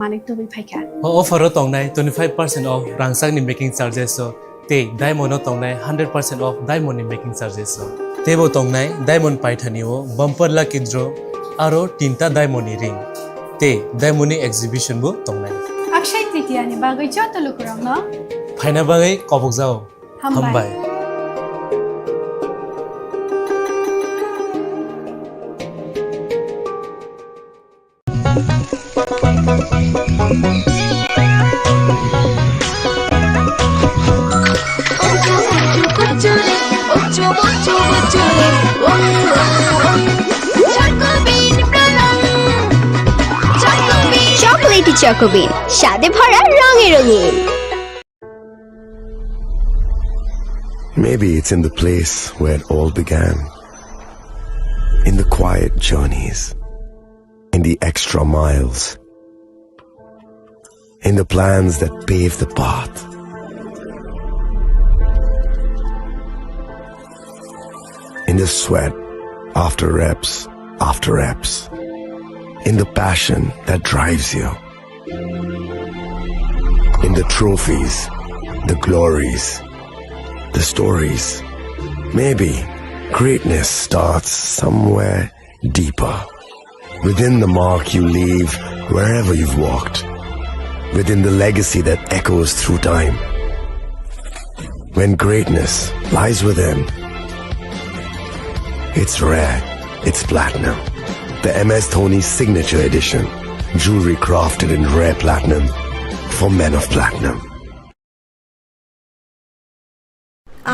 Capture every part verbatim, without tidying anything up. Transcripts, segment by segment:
manwi tubui phaikha. O offer o tongnai twenty five percent off rangchakni making charges o tei diamond o tongnai hundred percent off diamond ni making charges o. Teibo tongnai diamond paithani o bumper lucky draw aro tinta diamond ni ring tei diamond ni exhibition bo tongnai. Akshaya Tritiya ni bagwi joto lukurokno phaina bagwi kobokjao. Hambai. Hambai. Chocolatey Choco Bean, স্বাদে ভরা রঙে রঙিন। Maybe it's in the place where it all began. In the quiet journeys, in the extra miles, in the plans that pave the path, in the sweat after reps after reps, in the passion that drives you. In the trophies, the glories, the stories. Maybe greatness starts somewhere deeper. Within the mark you leave wherever you've walked. Within the legacy that echoes through time. When greatness lies within, it's rare, it's platinum. The M S Dhoni Signature Edition. Jewelry crafted in rare platinum for men of platinum.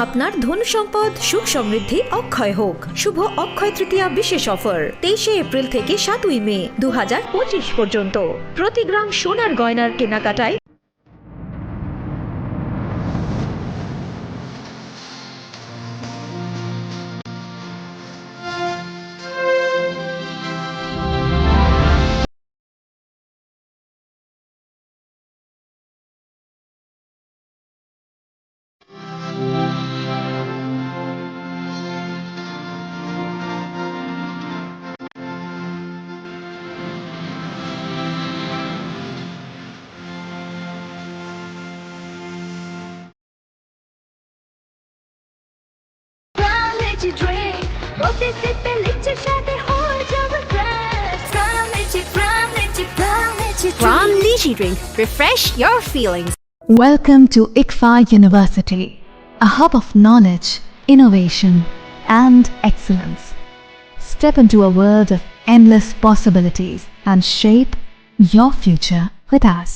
আপনার ধন সম্পদ সুখ সমৃদ্ধি অক্ষয় হোক। শুভ অক্ষয় তৃতীয়া বিশেষ অফার তেইশে এপ্রিল থেকে সাতই মে দু হাজার পঁচিশ পর্যন্ত। প্রতি গ্রাম সোনার গয়নার কেনাকাটায় Brown lychee drink, প্রতি সিপে লিচির স্বাদে হয়ে যাবে fresh। Brown lychee, brown lychee, brown lychee drink। Brown lychee drink, refresh your feelings. Welcome to ICFAI University, a hub of knowledge, innovation, and excellence. Step into a world of endless possibilities and shape your future with us.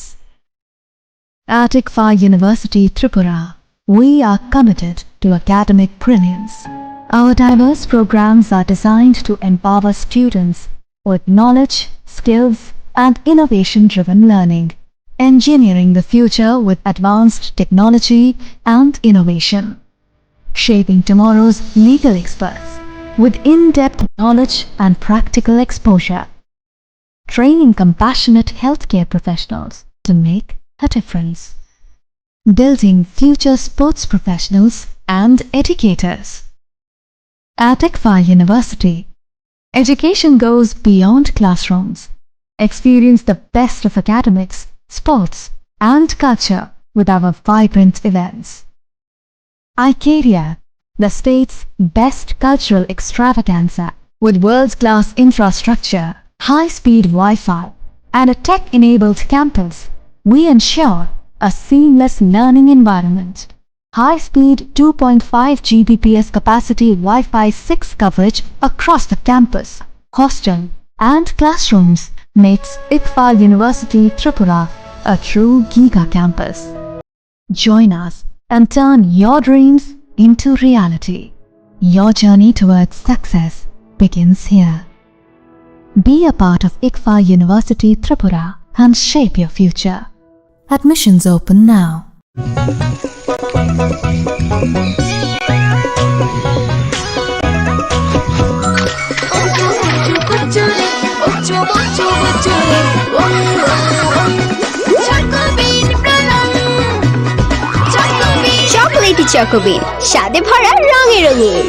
At ICFAI University Tripura, we are committed to academic brilliance. Our diverse programs are designed to empower students with knowledge, skills, and innovation-driven learning, engineering the future with advanced technology and innovation, shaping tomorrow's legal experts with in-depth knowledge and practical exposure, training compassionate healthcare professionals to make a difference, building future sports professionals and educators. At ICFAI University, education goes beyond classrooms. Experience the best of academics, sports, and culture with our vibrant events. Icaria, the state's best cultural extravaganza, with world-class infrastructure, high-speed Wi-Fi, and a tech-enabled campus, we ensure a seamless learning environment. High-speed two point five G B P S capacity Wi-Fi six coverage across the campus, hostel, and classrooms makes ICFAI University Tripura a true giga campus. Join us and turn your dreams into reality. Your journey towards success begins here. Be a part of ICFAI University Tripura and shape your future. Admissions open now. Chocolatey Choco Bean, স্বাদে ভরা রঙে রঙিন।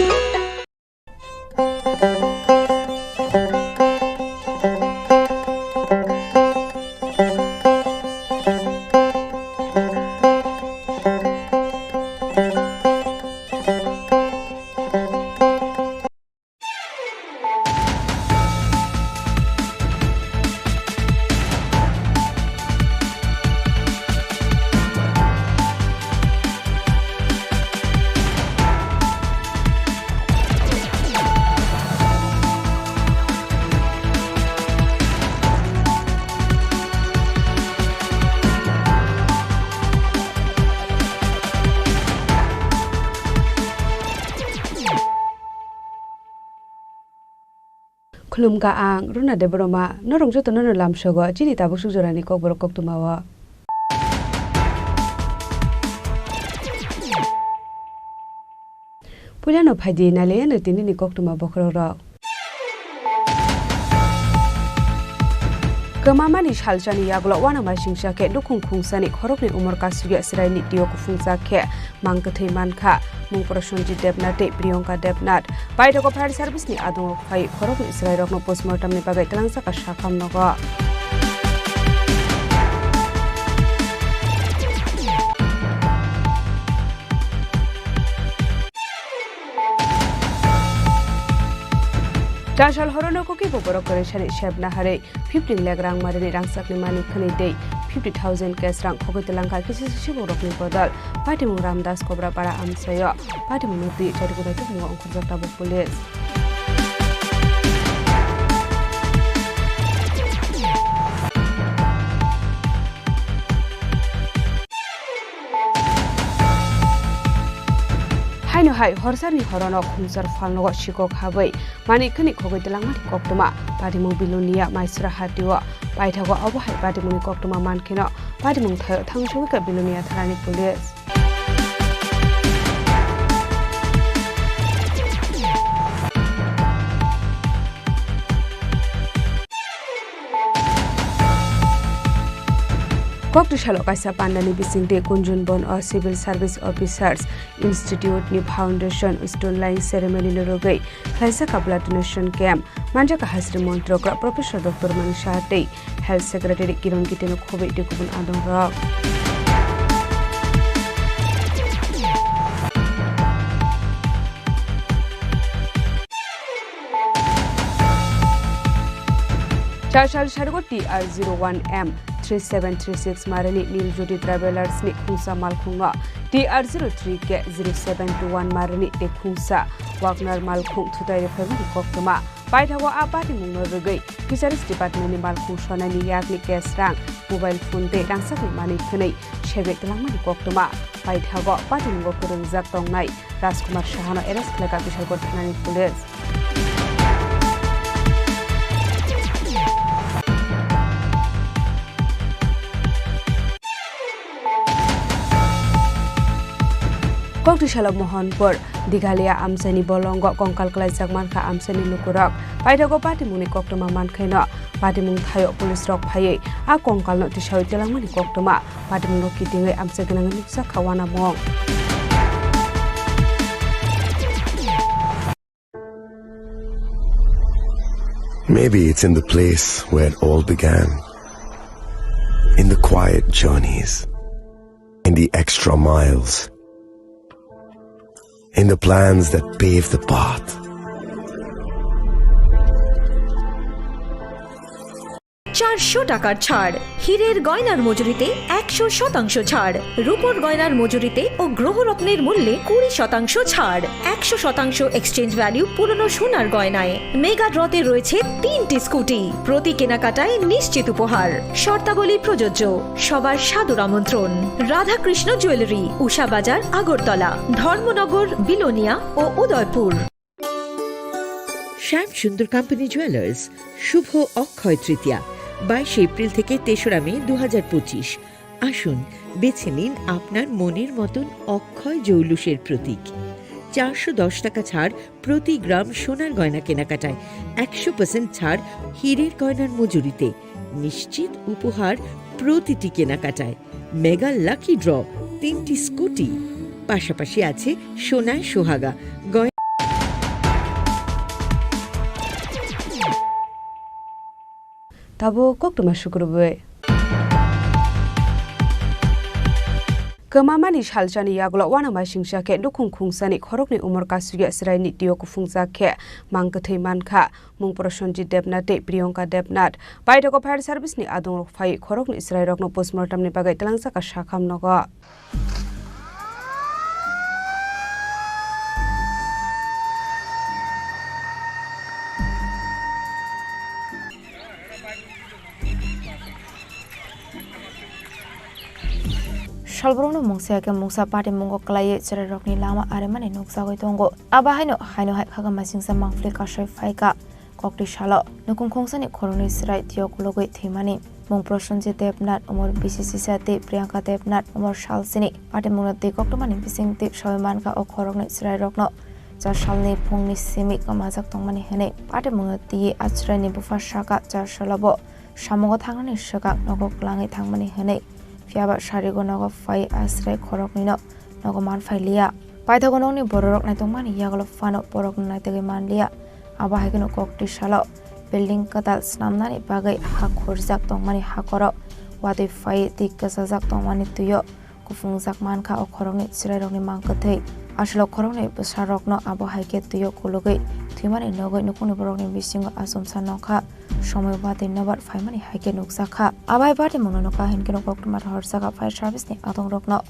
Khulumkha ang Runa Debbarma, norok jotono no lamsogo chini tabuk suk jorani kokborok koktwmao. Puilano phaidi nailaiyano tinini koktwma bokhorokrok. Kwmamani salsani yagulo uanamasingcha khe nukhung khungsani khoroknwi umor kasugya chwraini twi-o kuphungjak khe mang kwthwi mankha. Mung Prosenjit Debnath tei Priyanka Debnath. Paithago fire service ni adongo phai khoroknwi chwrairokno postmortem ni bagwi twlangjakha sakham nogo. Chasal horono kuki bo borok kwrwi sani sebna harwi fifteen lakh rang marini rangchakni mani khwnwi tei fifty thousand cash rang khogwi twlangkha kisa siborokni bodol. Patimung Ramdas Kobra para amchaio. Patimungno twi chari gwnai tongmungo ongkhorjak tabuk police. Haino hai horsarni horono khungsar phalnogo sikok habwi mani khwnwi khogwi twlangmani koktwma. Patimung Bilonia Maisra hatio. Paithago obo hai patimungni koktwma mankheno patimung thaio thangsogwi kha Bilonia thanani police. Koktwsalo kaisa pandani bisingtwi Kunjunbon o Civil Service Officers Institute ni Foundation Stone Laying Ceremony no rwgwi khlaijak blood donation camp. Manjak Hasri Montrok Professor Doctor Manik Saha tei Health Secretary Kiron Gite no khobwi tei kubun adongrok. Chasal sargo T R zero one M three seven three six marini Nil Jyoti Travelers ni khungsa malkhungno T R zero three K zero seven two one marini tei khungsa Wagner malkhung thutai rwphaimani koktwma. Paithago a patimungno rwgwi Fisheries Department ni malkhung sonani yakni cash rang, mobile phone tei rangchakni manwi khwnwi segwi twlangmani koktwma. Paithago patimungo kwrwngjak tongnai Rajkumar Sahano arrest khlaikha Bishalgarh thanani police. Koktwsalo Mohanpur, Dighalia amchaini bolongo kongkal klaijak mankha amchaini lukurok. Paithago patimungni koktwma mankhaino patimung thaio police rok phaiwi a kongkalno tisawi twlangmani koktwma. Patimungno kitingwi amchai gwnangwi nukjak kha uanamung. Maybe it's in the place where it all began. In the quiet journeys. In the extra miles. In the plans that pave the path. চারশো টাকার ছাড়, হীরের গয়নার মজুরিতে একশো শতাংশ ছাড়, রূপোর গয়নার মজুরিতে ও গ্রহরত্নের মূল্যে কুড়ি শতাংশ ছাড়, একশো শতাংশ এক্সচেঞ্জ ভ্যালু পুরনো সোনার গয়নায়। মেগা ড্রতে রয়েছে তিনটি স্কুটি, প্রতি কেনাকাটায় নিশ্চিত উপহার। শর্তাবলী প্রযোজ্য। সবার সাদর আমন্ত্রণ। রাধাকৃষ্ণ জুয়েলারি, উষা বাজার, আগরতলা, ধর্মনগর, বিলোনিয়া ও উদয়পুর। শ্যাম সুন্দর কোম্পানি জুয়েলার্স, শুভ অক্ষয় তৃতীয়া, বাইশে এপ্রিল থেকে তেসরা মে দু হাজার পঁচিশ। আসুন, বেছে নিন আপনার মনের মতন অক্ষয় জৌলুসের প্রতীক। চারশো দশ টাকা ছাড় প্রতি গ্রাম সোনার গয়না কেনাকাটায়, একশো পার্সেন্ট ছাড় হীরের গয়নার মজুরিতে, নিশ্চিত উপহার প্রতিটি কেনাকাটায়। মেগা লাকি ড্র, তিনটি স্কুটি, পাশাপাশি আছে সোনায় সোহাগা গয়না। Tabuk koktwma sukrubwi. Kwmamani salsani yagulo uanamasingcha khe nukhung khungsani khoroknwi umor kasugya chwraini twi-o kuphungjak khe mang kwthwi mankha. Mung Prosenjit Debnath tei Priyanka Debnath. Paithago fire service ni adongrok phai khoroknwi chwrairokno postmortem ni bagwi twlangjakha sakham nogo. Salborokno mungsa ya khe mungsa patimungo kwlaiwi chwrairokni lama arimani nukjagwi tongo. Abo haino, haino hai khaga masingsa mangpili kasoi phaikha. Kokti salo nukung khongsani khoroknwi chwrai twiyo kulugwi thwimani. Mung Prosenjit Debnath, umor bisi sisa tei Priyanka Debnath, umor sal sini. Patimungno twi koktwmani bising twi sawi mankha o khoroknwi chwrairokno char salni phungni simi kwmajak tongmani hwnwi. Patimungno twiwi a chwraini bupha sakha char salobo samungo thangnani swkang nogo kwlangwi thangmani hwnwi. Phiyaba sarigo nogo phai a chwrai khoroknwino nogo manphai liya. Paithago nokni bororok naitokmani yagulo phano borokno naitogwi manliya. Abo hai kheno kokti salo building kwtal snamnani bagwi ha khurjak tongmani hakoro watwi phai twi kwchajak tongmani twio kuphungjak mankha o khoroknwi chwrairokni mang kwthwi. Aswk khoroknwi bwsarokno abo hai khe twio kulugwi thwimani nogwi nukungni borokni bisingo achomsa nokha. Somoi watwi nobar phaimani hai khe nukjakha. Abo hai patimungno nokha hinkhe koktwma rohorjak fire service ni adongrokno.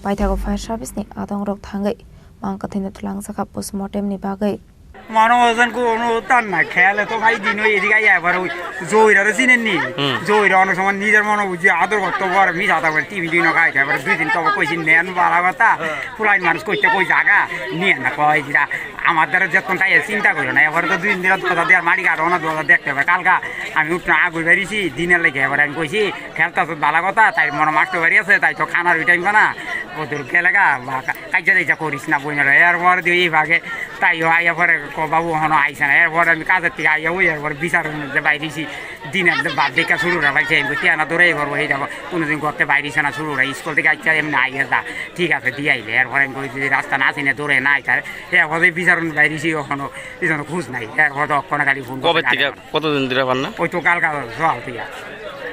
Paithago fire service ni adongrok thangwi mang kwthwino twlangjakha postmortem ni bagwi. Mano ojan ko ono tan na khele to bhai dino edi ga ya baro joi ra sine ni. Hmm. Joi ra ono soman nijer mono buji ador gotto bor mi jata bor ti video no kai kai bor dui din to koi sin nen bala bata. Pulai manus koi te koi jaga ni na koi jira. Amar dara jotton tai chinta koi na bor to dui din to da der mari ga ono do da dekte ba kalka ami utna agoi bari si dine lege bor ami koi si khelta bala gota tai mono masto bari ase tai to khana rui time bana. Odur kelega ba kaija dai ja koris na boina er bor di bage. Tai yo aya pore ko babu hono aisa na, er pore ami kaza tiga aya oi, er pore bisar je bairi si din ek bad de ka suru ra bai se ko tiana dore pore hei da kuno din gotte bairi sana suru ra school de ka cha em na aya da. Thik ase di aile, er pore ko di rasta na sine dore na aita. Er pore bisar bairi si hono, bisar khus nai, er pore ko na kali phone. Kobe tiga, koto din dira panna? Oi to kal kal so al tiga.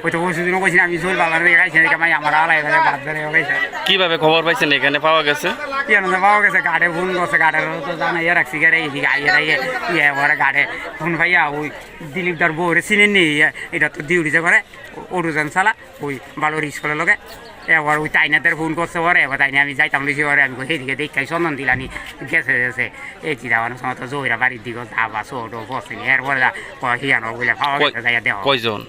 Oi to, oi sudu no koisin ami jol balar de kaisa kamai amar alai bale bad bale kaisa. কিভাবে খবর পাইছেন এখানে পাওয়া গেছে? Iya no bawa kaisa gade phone gosse gade to jana iya raksi gare iya iya iya iya bore gade phone phaiya oi Dilip dar bore sinin ni iya ita to duty je gore oru jan sala oi balo ri sole loge. Ebar oi taina der phone gosse bore ebar taina ami jaitam lisi bore ami ko hedi ke dei kai sonon dilani gese gese ei chida wan sono to joira bari digo jaba so do gosse ni er bore da ko hiya no bole pawa Koi- gese jaya deo. কয়জন?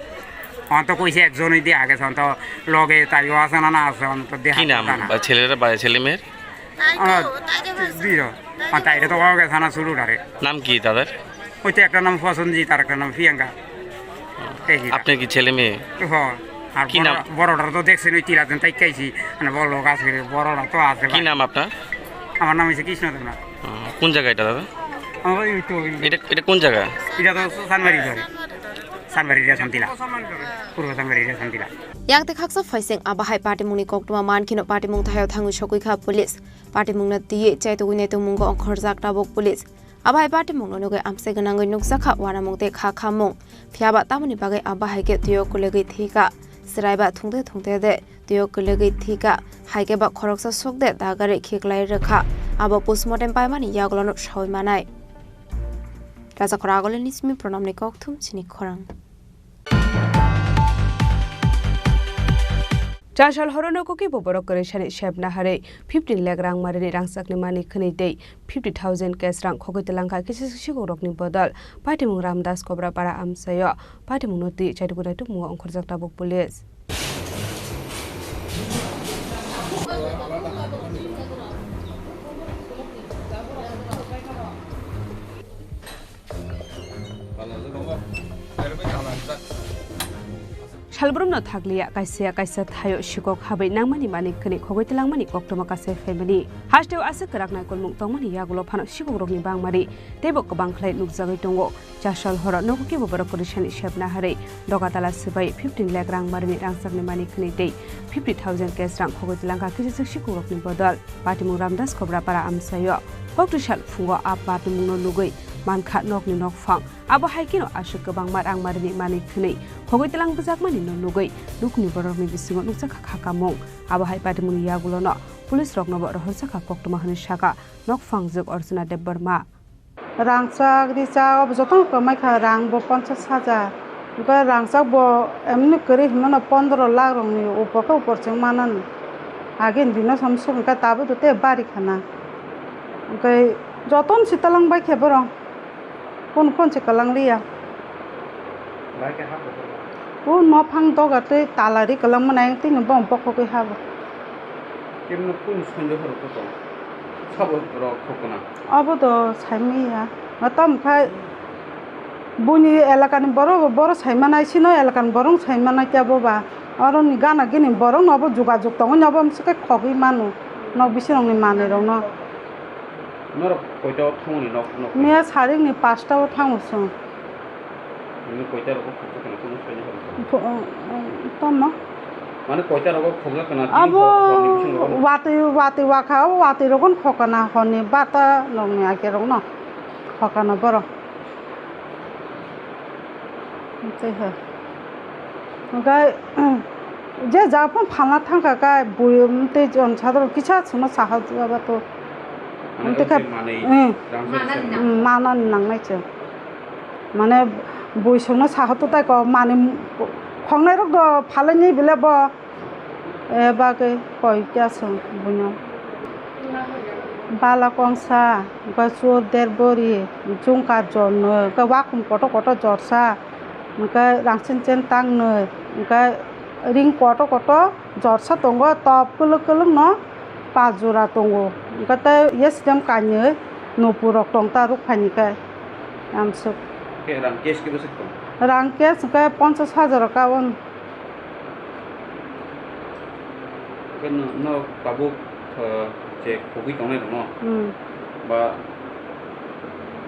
Onto koise ekjon oi de age sonto loge tai o ase na na ase onto de কি নাম? Ba ছেলেরা বা ছেলে মেয়ের? Ana diro. Onto ire to koge sana suru dare. নাম কি তাদের? Oite ekta nam Prosenjit ar ekta nam Priyanka. Ei jira. আপনি কি ছেলে মেয়ে? Ho. Ar কি নাম? Boro dare to dekse noi tila den tai kaisi. Ana boro log ase boro dare to ase. কি নাম আপনার? Amar nam hoise Krishna Debnath. হুম, কোন জায়গা এটা দাদা? Amar oi to. এটা এটা কোন জায়গা? Ita to Sanmari dare. Sanmari area Santila. Purbo Sanmari area Santila. Yang tei khaksa phaising abo hai patimungni koktwma mankhino patimung thaio thangwi sokwi kha police. Patimungno twiwi chaitugwi naitugmungo ongkhorjak tabuk police. Abo hai patimungno nugwi amchai gwnangwi nukjakha uanamung tei kha khamung. Phiyaba tamoni bagwi abo hai khe twio kwlwgwi thwikha. Chwraiba thungte thungte de. Twiyo kwlwgwi thwikha, hai khe ba khoroksa sokde dagari khiklai rwkha. Abo postmortem paimani yagulono sawi manai. Rajakhor Agolini simi Pranamni kokthum chini khorang. Chasal horono kuki bo borok kwrwisani sep naharwi fifteen lakh rang marini rangchakni mani khwnwi tei fifty thousand cash rang khogwi twlangkha kisa sikhok rokni bodol. Patimung Ramdas Kobra para amchaio patimungno twi chaitugwi naitugmungo ongkhorjak tabuk police. Salbrumno thakliya, kaisa kaisa thaio sikok habwi nangmani mani khwnwi khogwi twlangmani koktwma kasai phaimani. Hasteo aswk kwrak naikolmung tongmani yagulo phano sikokrokni bangmari teibo kwbang khlai nukjagwi tongo. Chasal horo nogo kibo borok kwrwisani sep naharwi dogatala swbai fifteen lakh rang marini rangchakni mani khwnwi tei fifty thousand cash rang khogwi twlangkha kisiswk sikokrokni bodol. Patimung Ramdas Kobra para amchaio. Kokti sal phungo a patimungno nugwi mankha nokni nokphang. Abo hai kheno aswk kwbangma rang marini mani khwnwi khogwi twlang bwjakmani no nugwi nokni borokni bisingo nukjakha kha kamung. Abo hai patimungni yagulono police roknobo rohorjakha koktwma hwnwi sakha nokphang jwk Arjuna Debbarma. Rangchak, richak, obo jotono kwmaikha, rang bo ponchash hajar. Hwnkhe rangchak bo emni kwrwi hinmano pondro lakh rokni upor khe upor chwng manani. Agini dino samsuk hwnkhe tabuk do tei bari khana. Hwnkhe jotono se twlang bai khe borok. Kun kun se kwlang liya. O nophang doga tei tala ri kwlangma nai tini bo bokhogwi habo. Kemno kun sonjo horo koko. Sabo rok khokona. Abo do saimanya. Matam khai Buini elakani borok, borok saimanai, sino elakani borok saimanai khe abo ba. Oroni gana gini borok no bo jogajog tongwi no bo mswk khe khogwi mano. Nok bisingni manwi rok no. Norok koita o thangmani nok, nok? Miya sarik ni pasta o thango chwng. Nini koita rogo khogwi tongwi tongwi sini horo? Pho-, um, um, tamo? Mane koita rogo khogwi kana? Abo tini hor, hor ni bisingo rogo? Watwi, watwi wakha, o watwi rogo khokana horni bata nokni age rok no. Khokana borok. Tei hai. Hwnkhe, je ja phano phalna thangkha khe, bui tei jon sadok kisa chwngno saha jaba to. Mane, hwnkhe, omo khe, manwi, eh, rang manani se nang-, mm, manani nangnai chwng. Mane, bui chwngno saha to tai ko, manwi khongnai rok do phalaini bile bo. E bagwi koi kya chwng buino. Bala kongsa, hwnkhe chur der bori, chungkar jor nwi, hwnkhe wakhum kotor kotor jorsa, hwnkhe rangsen chen tang nwi, hwnkhe ring kotor kotor jorsa tongo, top kwlwk kwlwk no pas jora tongo, hwnkhe tei yestem kainwi nopor rok tong ta rukphaini khe amswk. Khe rang cash khe bwswk tong? Rang cash hwnkhe ponchash hajar o kaon. Khe no, no tabuk, uh, je khogwi tongnai rokno, hmm, ba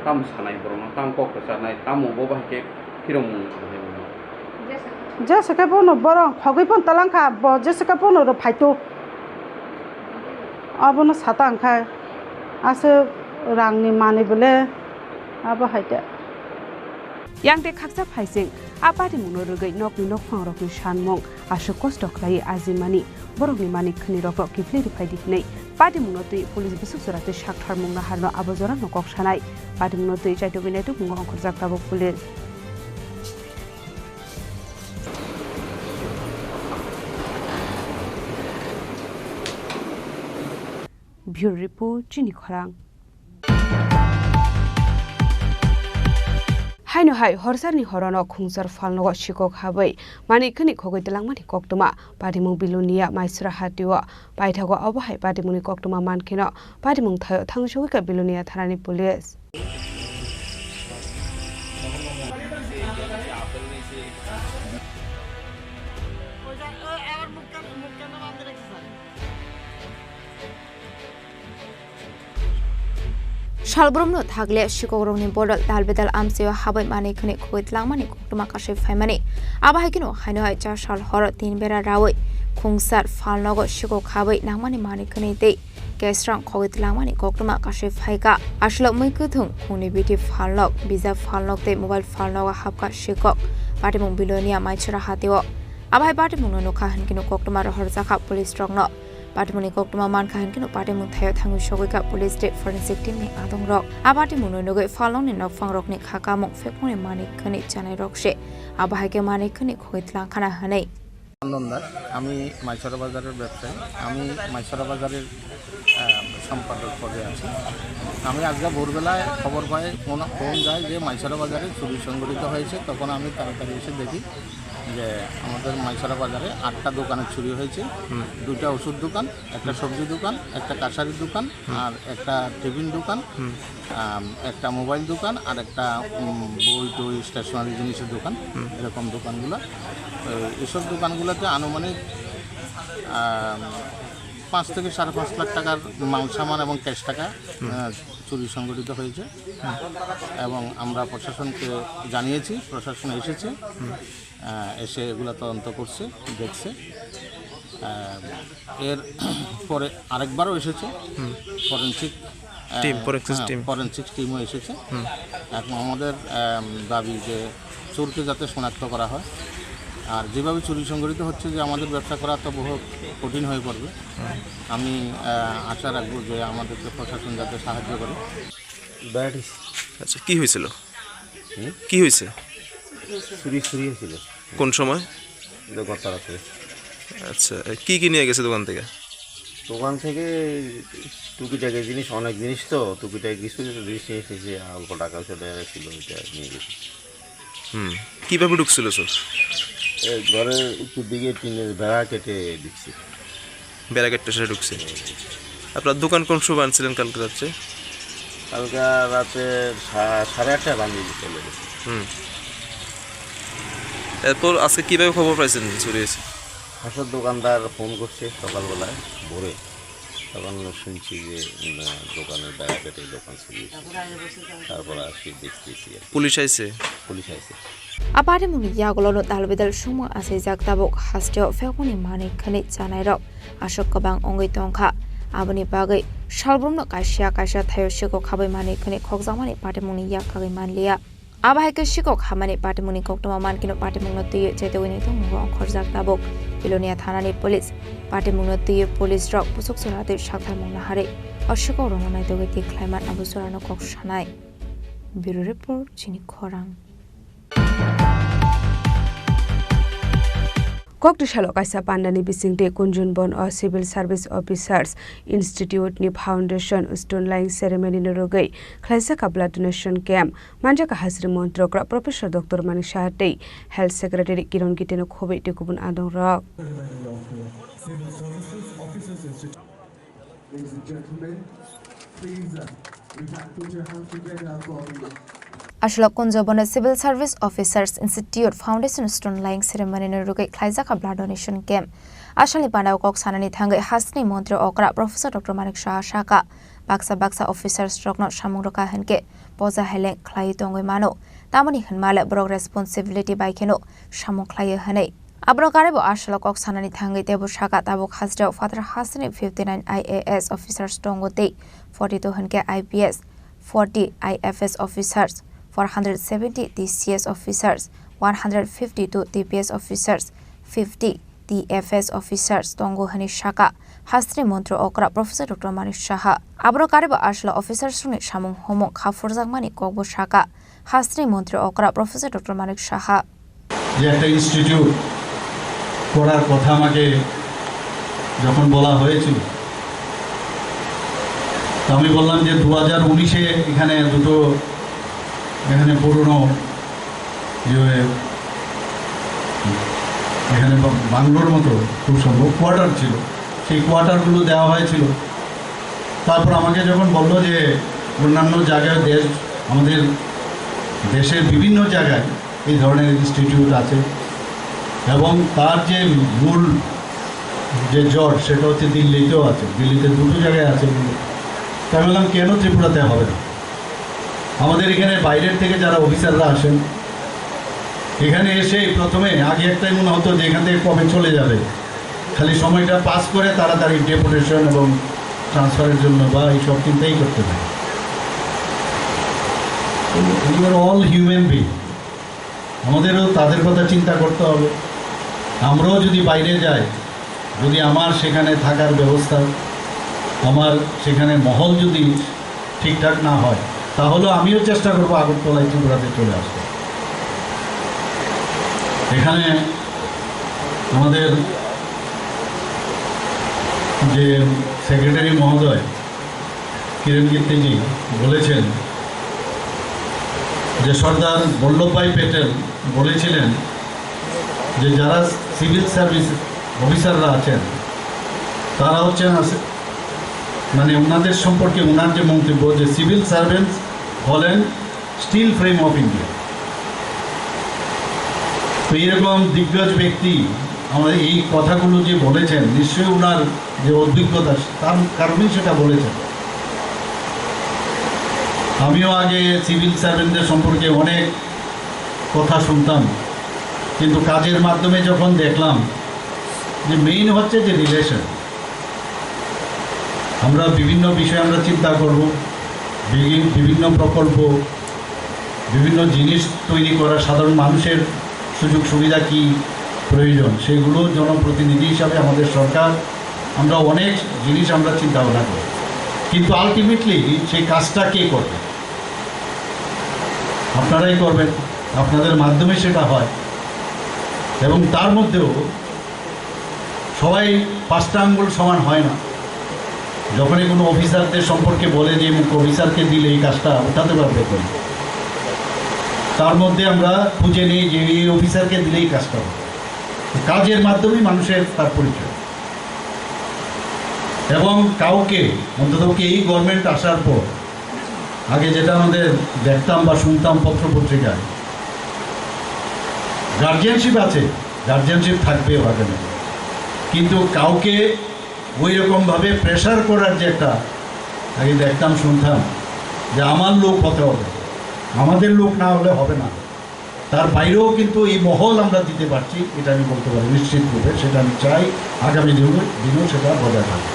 tamo sanai borokno, tamo kok kwcharnai, tamo bo bahai khe phirokmung sanai borokno? Jesa khe bono borok khogwi phano talangkha, bo jesa khe bono rw phaitu. Abono sata wngkha, aswk rangni manwi bole abo hai khe. Yang de khaksa phaising, a patimungno rwgwi nokni nokphangrokni sanmung aswk kosto khlaiwi ajimani, borokni manik khwnirokno kiphilwi rwphai di hwnwi patimungno twi police bwswk jora twi saktharmung naharno abo jorano kok sanai. Patimungno twi chaitugwi naitukmungo ongkhorjak tabuk police. Bureau Report, Chini Khorang. Haino hai horsarni horono Khungsar phalnogo sikok habwi manik khwnwi khogwi twlangmani koktwma patimung Bilonia Maisora hatio paithago, obo hai patimungni koktwma mankheno patimung thaio thangwi sogwikha Bilonia thanani police. Salbrumno thagle sikokrokni bodol dalbedal amchaio habwi manwi khwnwi khogwi twlangmani koktwma kasui phaimani. Abo hai kheno haino hai cha sal horo tin bera raui Khungsar phalnogo sikok habwi nangmani manwi khwnwi tei kesrang khogwi twlangmani koktwma kasui phaikha. Aslok mui kwthwng khungni biti phalnok, bijap phalnok tei mobile phalnogo hapkha sikok. Patimung Bilonia Maisora hatio. Abo hai patimungno nukha hwnkhe koktwma rohorjakha police rokno. Patimungni koktwma mankha hwnkhe patimung thaio thangwi sogwikha police tei forensic team ni adongrok. A patimungno nugwi phalnokni nokphangrokni kha kamung phekmungni manwi khwnwi chanairok se. Abo hai khe manwi khwnwi khogwi twlangkhana hwnwi. Chandan দাস, আমি মাইসরা বাজারের ব্যবসায়ী। আমি মাইসরা বাজারের, আহ, সম্পাদক পদে আছি। আমি আজকে ভোরবেলায় খবর পাই, ফোন, ফোন যায় যে মাইসরা বাজারে চুরি সংঘটিত হয়েছে। তখন আমি তাড়াতাড়ি এসে দেখি যে আমাদের মাইসরা বাজারে আটটা দোকানে চুরি হয়েছে। হুম। দুইটা ওষুধ দোকান, একটা হুম। সবজি দোকান, একটা কাছারির দোকান, হুম। আর একটা টিফিন দোকান। হুম। আম, একটা মোবাইল দোকান আর একটা, উম, বই টই স্টেশনারি জিনিসের দোকান, হুম। এরকম দোকানগুলো। তো এইসব দোকানগুলোতে আনুমানিক, আম, পাঁচ থেকে সাড়ে পাঁচ লাখ টাকার মাল সামান এবং ক্যাশ টাকা, হুম। আহ, চুরি সংঘটিত হয়েছে। হুম। এবং আমরা প্রশাসনকে জানিয়েছি, প্রশাসন এসেছে। হুম। আহ, এসে এগুলা তদন্ত করছে, দেখছে। আহ, এর পরে আরেকবারও এসেছে হুম। ফরেন্সিক, আহ, টিম, ফরেন্সিক হ্যাঁ, টিম। ফরেন্সিক টিমও এসেছে। হুম। এখন আমাদের, আহ, দাবি যে চোরকে যাতে শনাক্ত করা হয়, আর যেভাবে চুরি সংঘটিত হচ্ছে যে আমাদের ব্যবসা করা তো বহু কঠিন হয়ে পড়বে। হুম। আমি, আহ, আশা রাখবো যে আমাদেরকে প্রশাসন যাতে সাহায্য করে। বেড়াটি আচ্ছা, কি হয়েছিল? হুম? কি হয়েছে? চুরি, চুরি হয়েছিল। কোন সময়? এটা গত রাত্রে। আচ্ছা, এ, কি কি নিয়ে গেছে দোকান থেকে? দোকান থেকে টুকিটাকি জিনিস, অনেক জিনিস তো, টুকিটাকি কিছু কিছু জিনিস নিয়ে এসেছে, অল্প টাকা পয়সা দেখা ছিল, এটা নিয়ে গেছে। হুম, কিভাবে ঢুকছিল চোর? এ, ঘরের উত্তর দিকে টিনের বেড়া কেটে ঢুকছে। বেড়া কেটে সে ঢুকছে। আপনার দোকান কোন সময় আনছিলেন কালকে রাত্রে? কালকে রাতে সা-, সাড়ে আটটায় ভাঙিয়ে চলে গেছে। হুম। এরপর আজকে কিভাবে খবর পাইছেন চুরি হয়েছে? আসলে দোকানদার ফোন করছে সকালবেলায় ভোরে, তখন শুনছি যে, উম, দোকানের বাইরে থেকে দোকান চুরি হয়েছে। তারপর আসি দেখতেছি আর কি। পুলিশ আইছে? পুলিশ আইছে। A patimungni yagulono dalbidal songmung achaijak tabuk hasteo phekmani manwi khwnwi chanairok aswk kwbang wngwi tongkha. Aboni bagwi salbrumno kaisa kaisa thaio sikok khabai manwi khwnwi khokjakmani patimungni yak kagwi manliya. Abo hai khe sikok hamani patimungni koktwma mankino patimungno twiwi chetogwi naitok mungo ongkhorjak tabuk. Bilonia thanani police patimungno twiwi police rok puchuk chwratwi saktharmung naharwi o sikok rokno naitogwi twi khlaiman abo chwrano kok sanai. Bureau Report, Chini Khorang. Kokti salo kaisa pandani bisingtwi Kunjun Bon o Civil Service Officers Institute ni Foundation Stone Laying Ceremony ni rwgwi khlaijak kha blood donation camp. Manjak kha Hasteni Montri Okra Professor Doctor Manik Saha tei Health Secretary Kiron Gite no khobwi tei kubun adong rok. Ladies and gentlemen, please, uh, we can put your hands together for the Aswlok Kunjun Bon o Civil Service Officers Institute Foundation Stone Laying Ceremony ni rwgwi khlaijak kha blood donation camp. Aswlni panao kok sanani thangwi hasteni montri okra Professor Doctor Manik Saha sakha, baksa baksa officers rokno samung rwkha hinkhe poja heleng khlaiwi tongwi mano, tamoni hinmale borok responsibility bai kheno samung khlaio hinwi. Aboni karwi bo aswlok kok sanani thangwi teibo sakha, tabuk hasteo phatar hasteni fifty nine I A S officers tongo tei forty two hinkhe I P S, forty I F S officers, four hundred seventy T C S officers, one hundred fifty two T P S officers, fifty T F S officers tongo hinwi sakha hasteni montri okra Professor Doctor Manik Saha. Aboni karwi bo aswlok officers rokni samung humung kha phurjakmani kokbo sakha hasteni montri okra Professor Doctor Manik Saha. যে একটা ইনস্টিটিউট করার কথা আমাকে যখন বলা হয়েছিল, তো আমি বললাম যে দু হাজার উনিশে এখানে দুটো, এখানে পুরনো যে এখানে বা-, বাংলোর মতো খুব সম্ভব কোয়ার্টার ছিল, সেই কোয়ার্টারগুলো দেওয়া হয়েছিল। তারপর আমাকে যখন বললো যে অন্যান্য জায়গায় দেশ, আমাদের দেশের বিভিন্ন জায়গায় এই ধরনের ইনস্টিটিউট আছে এবং তার যে মূল যে জড়, সেটা হচ্ছে দিল্লিতেও আছে, দিল্লিতে দুটো জায়গায় আছে বলে। তো আমি বললাম, "কেন ত্রিপুরাতে হবে না?" আমাদের এখানে বাইরের থেকে যারা অফিসাররা আসেন, এখানে এসে প্রথমে আগে একটাই মনে হতো যে এখান থেকে কবে চলে যাবে, খালি সময়টা পাস করে তাড়াতাড়ি ডেপুটেশন এবং ট্রান্সফারের জন্য বা এইসব চিন্তাই করতে থাকে। We are all human being, আমাদেরও তাদের কথা চিন্তা করতে হবে। আমরাও যদি বাইরে যাই, যদি আমার সেখানে থাকার ব্যবস্থা, আমার সেখানে মহল যদি ঠিকঠাক না হয়, তাহলে আমিও চেষ্টা করবো আগরতলায় ত্রিপুরাতে চলে আসতে। এখানে আমাদের যে সেক্রেটারি মহোদয় কিরণ গিত্তেজি বলেছেন যে সর্দার বল্লভভাই প্যাটেল বলেছিলেন যে যারা সিভিল সার্ভিস অফিসাররা আছেন, তারা হচ্ছেন আস-, মানে ওনাদের সম্পর্কে ওনার যে মন্তব্য যে সিভিল সার্ভেন্টস হলেন স্টিল ফ্রেম অফ ইন্ডিয়া। তো এরকম দিগ্গজ ব্যক্তি আমাদের এই কথাগুলো যে বলেছেন, নিশ্চয়ই ওনার যে অভিজ্ঞতা, তার কারণেই সেটা বলেছেন। আমিও আগে সিভিল সার্ভেন্টদের সম্পর্কে অনেক কথা শুনতাম, কিন্তু কাজের মাধ্যমে যখন দেখলাম যে মেইন হচ্ছে যে রিলেশন, আমরা বিভিন্ন বিষয়ে আমরা চিন্তা করব, বিভি-, বিভিন্ন প্রকল্প, বিভিন্ন জিনিস তৈরি করা, সাধারণ মানুষের সুযোগ সুবিধা কি প্রয়োজন, সেগুলো জনপ্রতিনিধি হিসাবে আমাদের সরকার, আমরা অনেক জিনিস আমরা চিন্তা ভাবনা করি, কিন্তু আলটিমেটলি সেই কাজটা কে করবে? আপনারাই করবেন, আপনাদের মাধ্যমে সেটা হয়। এবং তার মধ্যেও সবাই পাঁচটা আঙ্গুল সমান হয় না। যখনই কোনো অফিসারদের সম্পর্কে বলে যে অমুক অফিসারকে দিলে এই কাজটা উঠাতে পারবে তুমি, তার মধ্যে আমরা খুঁজে নিই যে এই অফিসারকে দিলে এই কাজটা হবে। কাজের মাধ্যমেই মানুষের তার পরিচয়। এবং কাউকে, অন্তত পক্ষে এই গভর্নমেন্ট আসার পর, আগে যেটা আমাদের দেখতাম বা শুনতাম পত্র পত্রিকায়, গার্জিয়ানশিপ আছে, গার্জিয়ানশিপ থাকবেও আগামী দিনে। কিন্তু কাউকে ওই রকম ভাবে প্রেশার করার যে একটা, আগে দেখতাম, শুনতাম যে আমার লোক হতে হবে, আমাদের লোক না হলে হবে না। তার বাইরেও কিন্তু এই মহল আমরা দিতে পারছি, এটা আমি বলতে পারি নিশ্চিত রূপে। সেটা আমি চাই আগামী দিনও, দিনও সেটা বজায় থাকবে।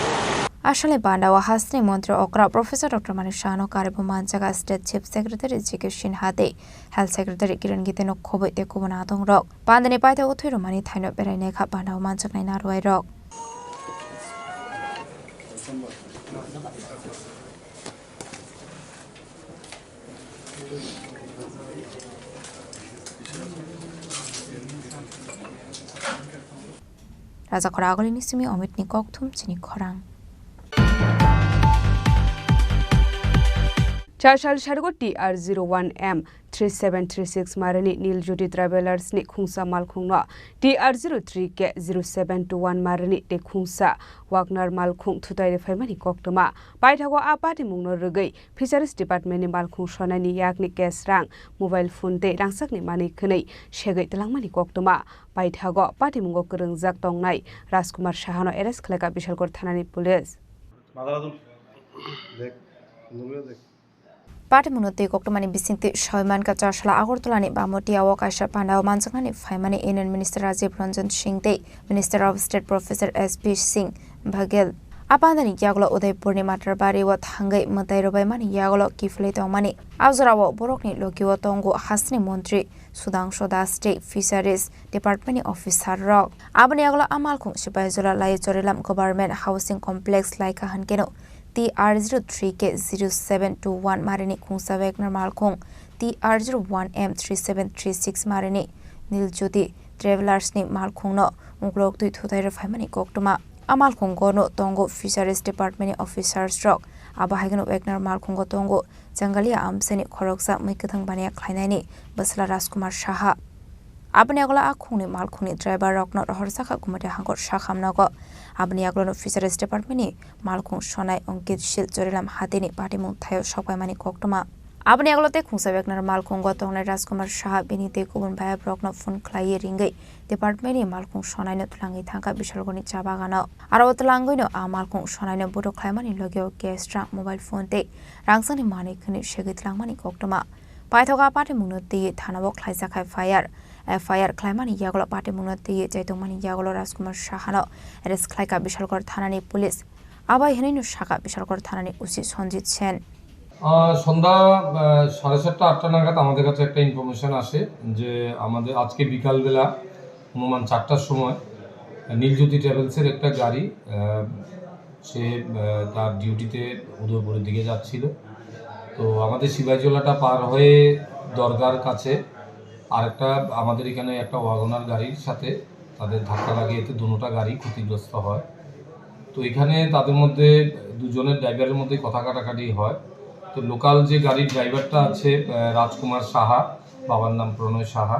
Aswkni panda o hasteni montri okra Professor Doctor Manik Sahano karibu manjaga State Chief Secretary G K Sinha tei Health Secretary Kiran Gite no khobwi tei kubun adong rok. Pandani paithago thwi rwmani thaino berai naikha panda o manjaknai narwai rok. Rajakhor Agolini simi Omitni kokthum chini khorang. Chasal sargo T R zero one M three seven three six marini Niljyoti Travellers ni khungsa malkhungno T R zero three K zero seven two one marini tei khungsa Wagner malkhung thutai rwphaimani koktwma. Paithago a patimungno rwgwi Fisheries Department ni malkhung sonaini yakni cash rang, mobile phone tei rangchakni manwi khwnwi segwi twlangmani koktwma. Paithago patimungo kwrwngjak tongnai Rajkumar Sahano arrest khlaikha Bishalgarh thanani police. Patimungno twi koktwmani bisingtwi sawi mankha Chasala Agartala ni Bamotia o kaisa panda o manjaknani phaimani Union Minister Rajiv Ranjan Singh tei Minister of State Professor S P Singh Baghel. A pandani yagulo Udaipurni Matarbari o thangwi mwtai rwbaimani yagulo kiphilwi tongmani. A jorao borokni logio tongo hasteni montri Sudhangshu Das tei Fisheries Department ni officer rok. Aboni yagulo a malkhung Sipahijola Laichorilam Government Housing Complex laikha hwnkeno T R zero three K zero seven two one marini khungsa Wagner malkhung, T R zero one M three seven three six marini Niljyoti Travellers ni malkhungno uklok twi thutai rwphaimani koktwma. A malkhungo no tongo Fisheries Department ni officers rok. Abo hai kheno Wagner malkhungo tongo Jangalia amchaini khoroksa mui kwthang baniya khlainaini bwsla Rajkumar Saha. Aboni yagulo a khungni malkhungni driver rokno rohorjakha Gumati Hangkor Sakham nogo. Aboni yagulono Fisheries Department ni malkhung sonai Ankit Sil Chorilam hatini patimung thaio sokpaimani koktwma. Aboni yagulo tei khungsa Wagner malkhungo tongnai Rajkumar Saha bini tei kubun bayabrokno phone khlaiwi ringwi department ni malkhung sonaino twlangwi thangkha Bishalgarhni cha bagano. Aro o twlangwino a malkhung sonaino buthuk khlaimani logio cash rang, mobile phone tei rangchakni manwi khwnwi segwi twlangmani koktwma. Paithago a patimungno twiwi thanao khlaijak F I R. F I R khlaimani yagulo patimungno twiwi chaitokmani yagulo Rajkumar Sahano arrest khlaikha Bishalgarh thanani police. Abai hwnwino sakha Bishalgarh thanani O C Sanjit Sen. আহ, সন্ধ্যা, আহ, সাড়ে সাতটা, আটটা নাগাদ আমাদের কাছে একটা ইনফরমেশন আসে যে আমাদের আজকে বিকালবেলা অনুমান চারটার সময় নীলজ্যোতি ট্রাভেলসের একটা গাড়ি, আহ, সে, আহ, তার ডিউটিতে উদয়পুরের দিকে যাচ্ছিল। তো আমাদের সিপাহীজলাটা পার হয়ে দরগার কাছে আরেকটা আমাদের এখানে একটা ওয়াগনার গাড়ির সাথে তাদের ধাক্কা লাগে, এতে দুটোটা গাড়ি ক্ষতিগ্রস্ত হয়। তো এখানে তাদের মধ্যে দুজনের ড্রাইভারের মধ্যে কথা কাটাকাটি হয়। তো লোকাল যে গাড়ির ড্রাইভারটা আছে, আহ, রাজকুমার সাহা, বাবার নাম প্রণয় সাহা,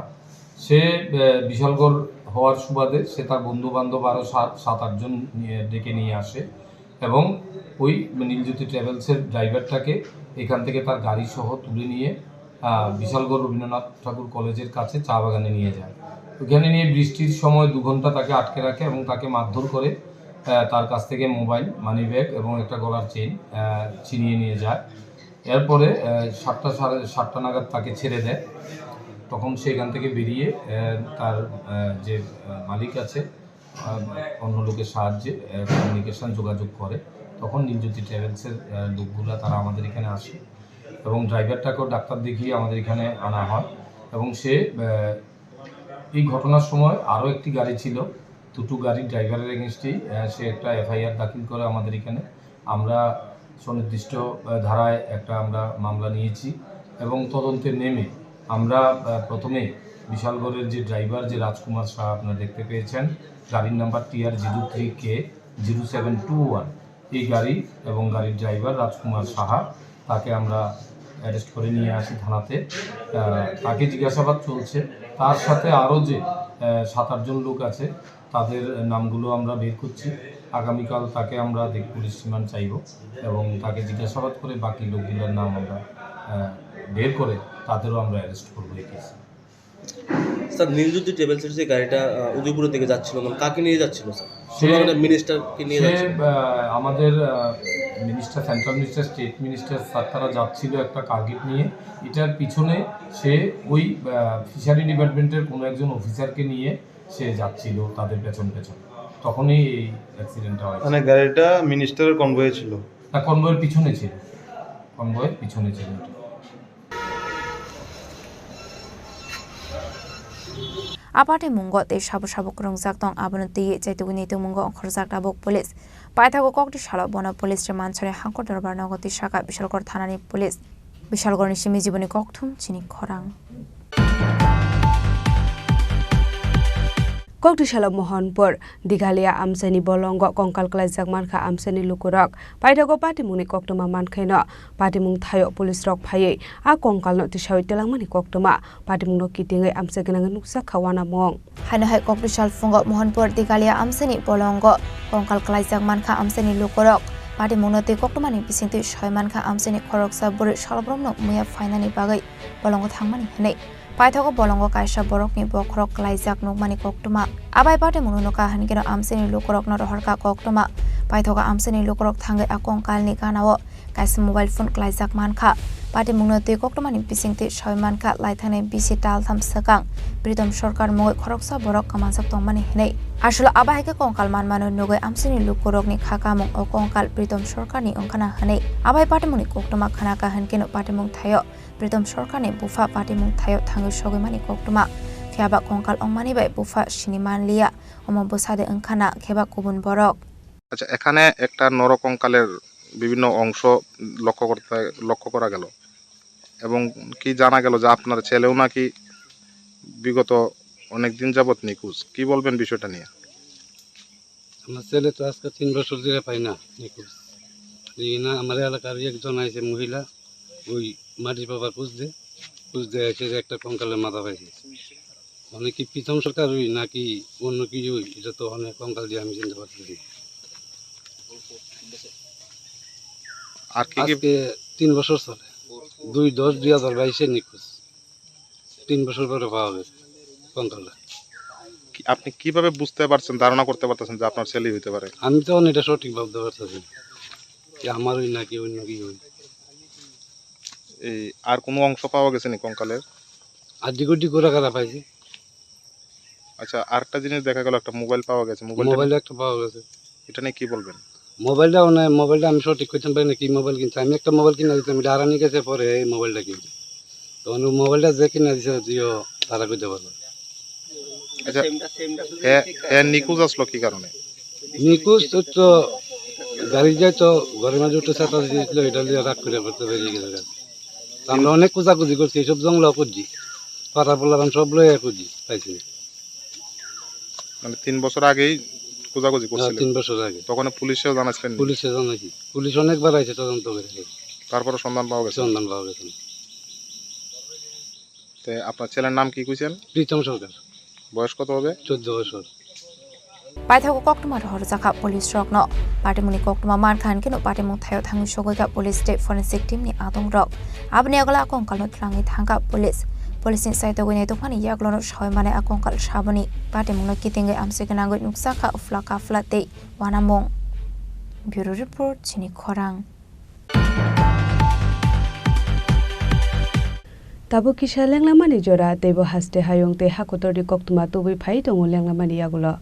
সে, আহ, বিশালগড় হওয়ার সুবাদে সে তার বন্ধু বান্ধব আরও সাত, সাত আটজন নিয়ে, ডেকে নিয়ে আসে এবং ওই নীলজ্যোতি ট্রাভেলসের ড্রাইভারটাকে এখান থেকে তার গাড়ি সহ তুলে নিয়ে, আহ, বিশালগড় রবীন্দ্রনাথ ঠাকুর কলেজের কাছে চা বাগানে নিয়ে যায়। ওখানে নিয়ে বৃষ্টির সময় দু ঘন্টা তাকে আটকে রাখে এবং তাকে মারধর করে, আহ, তার কাছ থেকে মোবাইল, মানি ব্যাগ এবং একটা গলার চেইন, আহ, ছিনিয়ে নিয়ে যায়। এরপরে, আহ, সাতটা, সাড়ে সাতটা নাগাদ তাকে ছেড়ে দেয়। তখন সে এখান থেকে বেরিয়ে, আহ, তার, আহ, যে, আহ, মালিক আছে, আহ, অন্য লোকের সাহায্যে, আহ, কমিউনিকেশন যোগাযোগ করে। তখন নীলজ্যোতি ট্রাভেলসের, আহ, লোকগুলা তারা আমাদের এখানে আসে এবং ড্রাইভারটাকেও ডাক্তার দেখিয়ে আমাদের এখানে আনা হয় এবং সে, আহ, এই ঘটনার সময় আরও একটি গাড়ি ছিল, দুটো গাড়ির ড্রাইভারের এগেনস্টেই, আহ, সে একটা এফআইআর দাখিল করে আমাদের এখানে। আমরা সুনির্দিষ্ট, আহ, ধারায় একটা আমরা মামলা নিয়েছি এবং তদন্তে নেমে আমরা, আহ, প্রথমে বিশালগড়ের যে ড্রাইভার, যে রাজকুমার শাহ আপনারা দেখতে পেয়েছেন, গাড়ির নাম্বার টিআর জিরো থ্রি কে জিরো সেভেন টু ওয়ান, এই গাড়ি এবং গাড়ির ড্রাইভার রাজকুমার সাহা, তাকে আমরা অ্যারেস্ট করে নিয়ে আসি থানাতে। আহ, তাকে জিজ্ঞাসাবাদ চলছে। তার সাথে আরও যে, আহ, সাত আটজন লোক আছে, তাদের নামগুলো আমরা বের করছি। আগামীকাল তাকে আমরা দেখ-, পুলিশ রিমান্ড চাইব এবং তাকে জিজ্ঞাসাবাদ করে বাকি লোকগুলোর নাম আমরা, আহ, বের করে তাদেরও আমরা অ্যারেস্ট করবো এই কেসে। স্যার, নীলজ্যোতি ট্রাভেলসের যে গাড়িটা, আহ, উদয়পুরের দিকে যাচ্ছিল, মানে, কাকে নিয়ে যাচ্ছিল, স্যার? সে, শুধু আমাদের মিনিস্টারকে নিয়ে সে, যাচ্ছিল? আহ, আমাদের, ah, minister, central minister, state minister, sir, তারা যাচ্ছিল একটা কার্গেট নিয়ে। এটার পিছনে সে ওই, আহ, ফিশারি ডিপার্টমেন্টের কোনো একজন অফিসারকে নিয়ে সে যাচ্ছিল তাদের পেছন পেছন, তখনই এই অ্যাক্সিডেন্টটা হয়েছে। মানে, গাড়িটা মিনিস্টারের কনভয়ে ছিল? না, কনভয়ের পিছনে ছিল, কনভয়ের পিছনে ছিল। A patimungo tei sabo sabo kwrwngjak tong, abono twiwi chaitugwini tongmungo ongkhorjak tabuk police. Paithago kokti salo bono police rwmansuri hangkor dorbar nogo twi saka Bishalgarh thanani police. Bishalgarhni simi jiboni kokthum chini khorang. Kokti salo Mohanpur, Dighalia amchaini bolongo kongkal klaijak mankha amchaini lukurok. Paithago patimungni koktwma mankhaino patimung thaio police rok phaiwi a kongkalno tisawi twlangmani koktwma. Patimungno kitingwi amchai gwnangwi nukjak kha uanamung. Haino hai kokti sal phungo Mohanpur Digalia amchaini bolongo kongkal klaijak mankha amchaini lukurok. Patimungno twi koktwmani bisingtwi soi mankha amchaini khoroksa bwrwi salobrumno muya phainani bagwi bolongo thangmani hwnwi. Paithago bolongo kaisa borokni bokhorok klaijak nukmani koktwma. Abai patimungno nukha hwnkhe no amchaini lukurokno rohorkha koktwma. Paithago amchaini lukurok thangwi a kongkalni ganao kaisa mobile phone klaijak mankha. Patimungno twi koktwmani bisingtwi soi mankha, laithangni bisi taltham swkang Pritom Sarkar mungwi khoroksa borok kwmanjak tongmani hwnwi. Aswk abo hai khe kongkal manmano nugwi amchaini lukurokni kha kamung o kongkal Pritom Sarkarni wngkhana hwnwi. Abai patimungni koktwma khanakha hwnkhe no patimung thaio Pritom Sarkarni bupha patimung thaio thangwi sogwimani koktwma. Phiya ba kongkal wngmani bai bupha sini manliya, omo bwsadi wngkhana khe ba kubun borok. আচ্ছা, এখানে একটা নরকঙ্কালের বিভিন্ন অংশ লক্ষ্য করতে, লক্ষ্য করা গেল এবং কি জানা গেল যে আপনার ছেলেও নাকি বিগত অনেক দিন যাবত নিখোঁজ। কি বলবেন বিষয়টা নিয়ে? আমার ছেলে তো আজকে তিন বছর ধরে পাই না, নিখোঁজ। এই না, আমার এলাকার একজন আইছে মহিলা, ওই মাটির বাবা খুঁজতে, খুঁজতে এসে যে একটা কঙ্কালের মাথা পাইছে। মানে কি প্রীতম সরকার ওই নাকি অন্য কিছু ওই, এটা তো অনেক কঙ্কাল দিয়ে আমি চিনতে পারতেছি না। আর কি কি আজকে তিন বছর চলে, দুই দশ দুই হাজার বাইশে নিখোঁজ, তিন বছর পরে পাওয়া গেছে কঙ্কালটা। কি, আপনি কিভাবে বুঝতে পারছেন, ধারণা করতে পারতেছেন যে আপনার ছেলেই হইতে পারে? আমি তো এখন এটা সঠিক ভাবতে পারতেছি না যে আমার ওই নাকি অন্য কি ওই। এই আর কোনো অংশ পাওয়া গেছে নি কঙ্কালের? আড্ডি গুড্ডি গোড়া গাড়া পাইছি। আচ্ছা, আরেকটা জিনিস দেখা গেল, একটা মোবাইল পাওয়া গেছে। মোবাইলটা মোবাইল একটা পাওয়া গেছে। এটা নিয়ে কি বলবেন? মোবাইলটা মানে, মোবাইলটা আমি সঠিক কইতাম পারি না কি মোবাইল কিনছে। আমি একটা মোবাইল কিনা দিতাম, এটা হারানি গেছে, পরে এই মোবাইলটা কিনছে। তখন ওই মোবাইলটা যে কিনা দিছে, জিও তারা কইতে পারবে। আচ্ছা, হ্যাঁ, হ্যাঁ, নিখোঁজ আসলো কি কারণে? নিখোঁজ তো, তো গাড়ি যায় তো, ঘরের মাঝে উঠে ছাতা দিয়েছিল, এটা নিয়ে রাগ করে করতে বেরিয়ে গেছে। তো আমরা অনেক খোঁজাখুঁজি করছি, এইসব জঙ্গলাও খুঁজছি, পাড়া পোলাপান সব লইয়া খুঁজছি, পাইছি না। মানে তিন বছর আগেই খোঁজাখুঁজি হ্যাঁ, করছিলেন? তিন বছর আগে। তখন পুলিশেও জানাইছিলেন? পুলিশে জানাইছি, পুলিশ অনেকবার আইছে তদন্ত করে। তারপরে সন্ধান পাওয়া গেছে? সন্ধান পাওয়া গেছে না। তে আপনার ছেলের নাম কি কইছেন? প্রীতম সরকার। বয়স কত হবে? চোদ্দ বছর। Paithago koktwma rohorjakha police rokno. Patimungni koktwma mankha hwnkhe no patimung thaio thangwi sogwikha police tei forensic team ni adong rok. Aboni yagulo a kongkal no twlangwi thangkha police. Police ni saitogwi naitokmani yagulo no sawi manai a kongkal saboni patimung no kitingwi amchai gwnangwi nukjakha uphla kaphla tei uanamung. Bureau report, chini khorang. Tabuk kisa lenglamani jora, teibo haste hayung tei hakotorni koktwma tubui phai tongo lenglamani yagulo.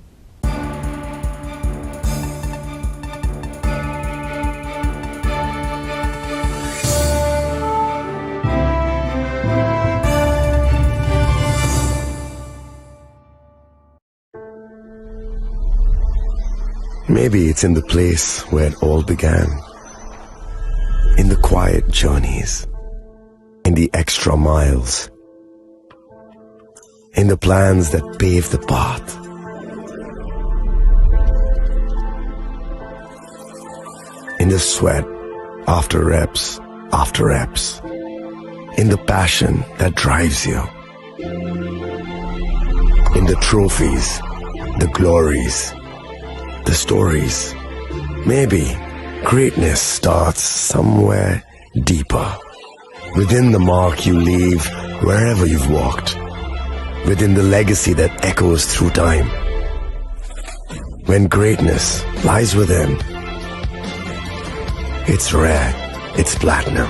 Maybe it's in the place where it all began. In the quiet journeys. In the extra miles. In the plans that pave the path. In the sweat after reps after reps. In the passion that drives you. In the trophies, the glories, the stories. Maybe greatness starts somewhere deeper. Within the mark you leave wherever you've walked. within the legacy that echoes through time. When greatness lies within, it's rare, it's platinum.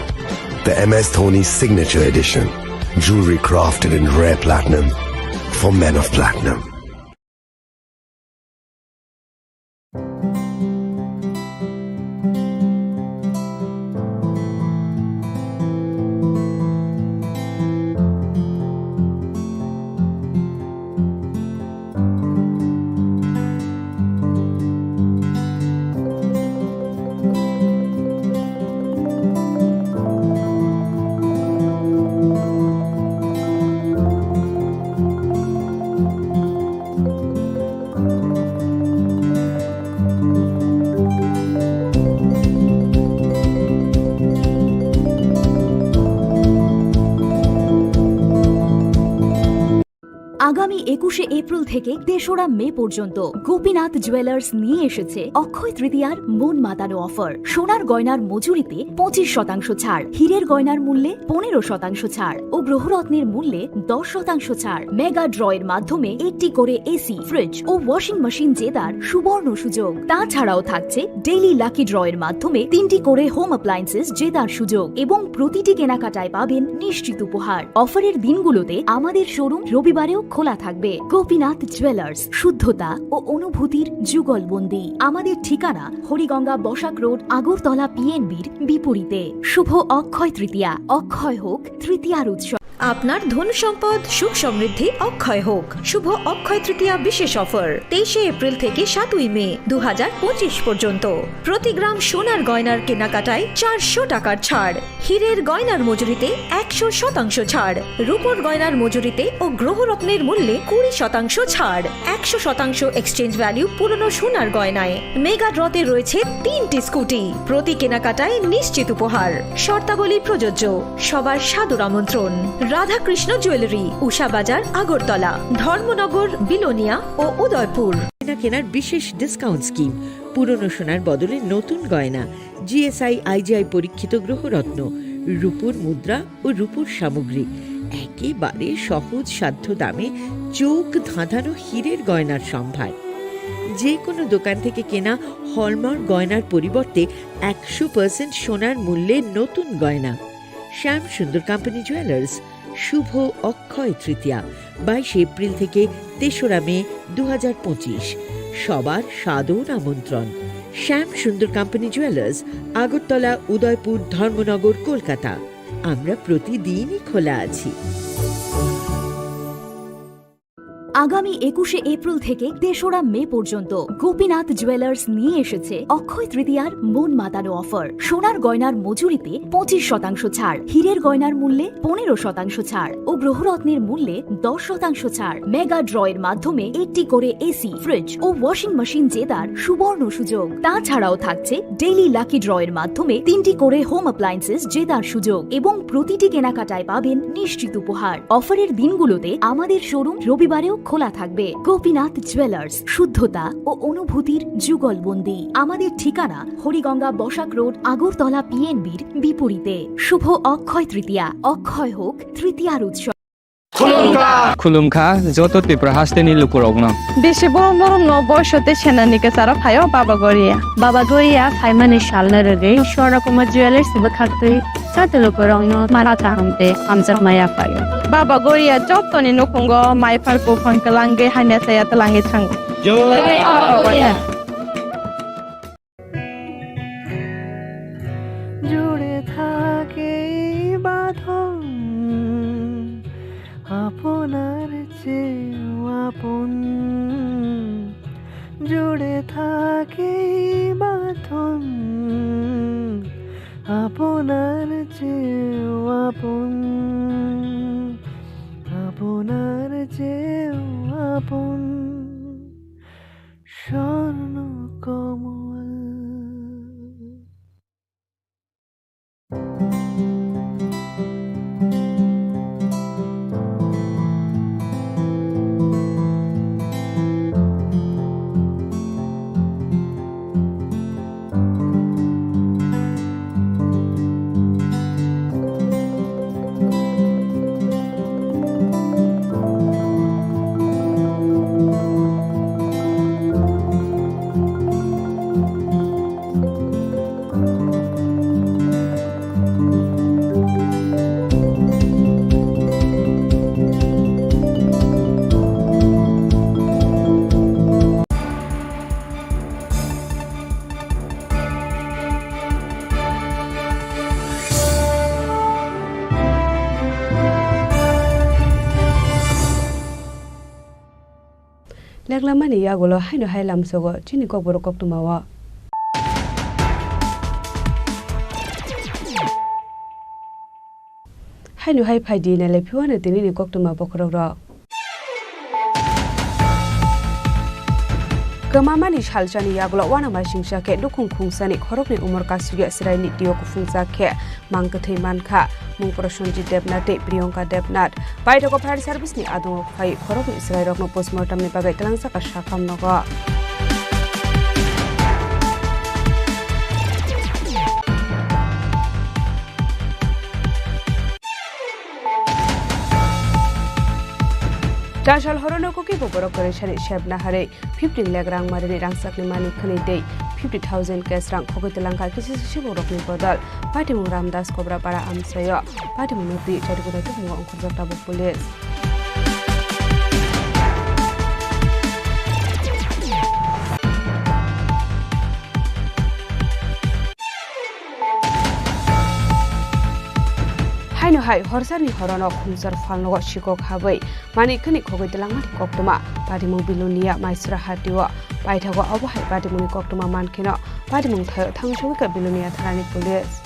The M S Dhoni Signature Edition, jewelry crafted in rare platinum for men of platinum. আগামী একুশে এপ্রিল থেকে তেসরা মে পর্যন্ত গোপীনাথ জুয়েলার্স নিয়ে এসেছে অক্ষয় তৃতীয়ার মন মাতানো অফার। সোনার গয়নার মজুরিতে পঁচিশ শতাংশ ছাড়, হীরের গয়নার মূল্যে পনেরো শতাংশ ছাড় ও গ্রহরত্নের মূল্যে দশ শতাংশ ছাড়। মেগা ড্রয়ের মাধ্যমে একটি করে এসি, ফ্রিজ ও ওয়াশিং মেশিন জেতার সুবর্ণ সুযোগ। তাছাড়াও থাকছে ডেইলি লাকি ড্রয়ের মাধ্যমে তিনটি করে হোম অ্যাপ্লায়েন্সেস জেতার সুযোগ এবং প্রতিটি কেনাকাটায় পাবেন নিশ্চিত উপহার। অফারের দিনগুলোতে আমাদের শোরুম রবিবারেও খোলা থাকবে। গোপীনাথ জুয়েলার্স, শুদ্ধতা ও অনুভূতির যুগলবন্দি। আমাদের ঠিকানা হরিগঙ্গা বসাক রোড, আগরতলা পিএনবির বিপরীতে। শুভ অক্ষয় তৃতীয়া, অক্ষয় হোক তৃতীয়ার উৎসব। আপনার ধন সম্পদ সুখ সমৃদ্ধি অক্ষয় হোক। শুভ অক্ষয় তৃতীয়া বিশেষ অফার, তেইশে এপ্রিল থেকে সাতই মে দু হাজার পঁচিশ পর্যন্ত। প্রতি গ্রাম সোনার গয়নার কেনাকাটায় চারশো টাকার ছাড়, হীরের গয়নার মজুরিতে একশো শতাংশ ছাড়, রূপোর গয়নার মজুরিতে ও গ্রহরত্নের মূল্যে কুড়ি শতাংশ ছাড়, একশো শতাংশ এক্সচেঞ্জ ভ্যালু পুরনো সোনার গয়নায়। মেগা ড্রতে রয়েছে তিনটি স্কুটি, প্রতি কেনাকাটায় নিশ্চিত উপহার। শর্তাবলী প্রযোজ্য। সবার সাদর আমন্ত্রণ। রাধাকৃষ্ণ জুয়েলারি, উষা বাজার, আগরতলা, ধর্মনগর, বিলোনিয়া ও উদয়পুর। কেনা কেনার বিশেষ ডিসকাউন্ট স্কিম, পুরনো সোনার বদলে নতুন গয়না, জিএসআই আইজিআই পরীক্ষিত গ্রহরত্ন, রূপোর মুদ্রা ও রূপোর সামগ্রী একেবারে সহজসাধ্য দামে চোখ ধাঁধানো হীরের গয়নার সম্ভার। যে কোনো দোকান থেকে কেনা হলমার্ক গয়নার পরিবর্তে একশো পার্সেন্ট সোনার মূল্যে নতুন গয়না। শ্যাম সুন্দর কোম্পানি জুয়েলার্স, শুভ অক্ষয় তৃতীয়া, বাইশে এপ্রিল থেকে তেসরা মে দু হাজার পঁচিশ। সবার সাদর আমন্ত্রণ। শ্যাম সুন্দর কোম্পানি জুয়েলার্স, আগরতলা, উদয়পুর, ধর্মনগর, কলকাতা। আমরা প্রতিদিনই খোলা আছি। আগামী একুশে এপ্রিল থেকে তেসরা মে পর্যন্ত গোপীনাথ জুয়েলার্স নিয়ে এসেছে অক্ষয় তৃতীয়ার মন মাতানো অফার। সোনার গয়নার মজুরিতে পঁচিশ শতাংশ ছাড়, হীরের গয়নার মূল্যে পনেরো শতাংশ ছাড় ও গ্রহরত্নের মূল্যে দশ শতাংশ ছাড়। মেগা ড্রয়ের মাধ্যমে একটি করে এসি, ফ্রিজ ও ওয়াশিং মেশিন জেতার সুবর্ণ সুযোগ। তাছাড়াও থাকছে ডেইলি লাকি ড্রয়ের মাধ্যমে তিনটি করে হোম অ্যাপ্লায়েন্সেস জেতার সুযোগ এবং প্রতিটি কেনাকাটায় পাবেন নিশ্চিত উপহার। অফারের দিনগুলোতে আমাদের শোরুম রবিবারেও খোলা থাকবে। গোপীনাথ জুয়েলার্স, শুদ্ধতা ও অনুভূতির যুগলবন্দি। আমাদের ঠিকানা হরিগঙ্গা বসাক রোড, আগরতলা পিএনবির বিপরীতে। শুভ অক্ষয় তৃতীয়া, অক্ষয় হোক তৃতীয়ার উৎসব। Khulumkha joto Tripura hasteni lukurokno. Bisi borom borom no boiso tei senani kwcharo phaio Baba Goria. Baba Goria phaimani salno rwgwi Swarna Kumar Jewellers bwkhaktwi joto lukurokno mara kaham tei hamjakma yaphaio. Baba Goria jotoni nukhungo mai phar buphang kwlangwi hamya chaya twlangwi thango. জয় বাবা গরিয়া। জুড়ে থাকে এই বাঁধন আপনার চেয়েও আপন, জুড়ে থাকে এই বাঁধন আপনার চেয়েও আপন, আপনার চেয়েও আপন। স্বর্ণ কমল। Lamani yagulo haino hai lamsogo chini kokborok koktwmao. Haino hai phaidi nailai phiwano tinini koktwma bokhorokrok. Kwmamani salsani yagulo uanama singsa khe dukhung khungsani khoroknwi umor kasugya chwraini tio kuphungjak khe mang kwthwi mankha. Mung Prosenjit Debnath tei Priyanka Debnath. Paithago fire service ni adongo phai khoroknwi chwrairokno postmortem ni bagwi twlangjakha sakham nogo. Chasal horono kuki bo borok kwrwi sani sebna harwi fifteen lakh rang marini rangchakni mani khwnwi tei fifty thousand cash rang khogwi twlangkha kisi sibongrokni bodol. Patimung Ramdas Kobra para amchaio. Patimungno twi chari gwnai tongmungo ongkhorjak tabuk police. Haino hai horsarni horono khungsar phalnogo sikok habwi manik khwnwi khogwi twlangmani koktwma. Patimung Bilonia Maisra hatio paithago obo hai patimungni koktwma mankheno patimung thaio thangwi sogwikha Bilonia thanani police.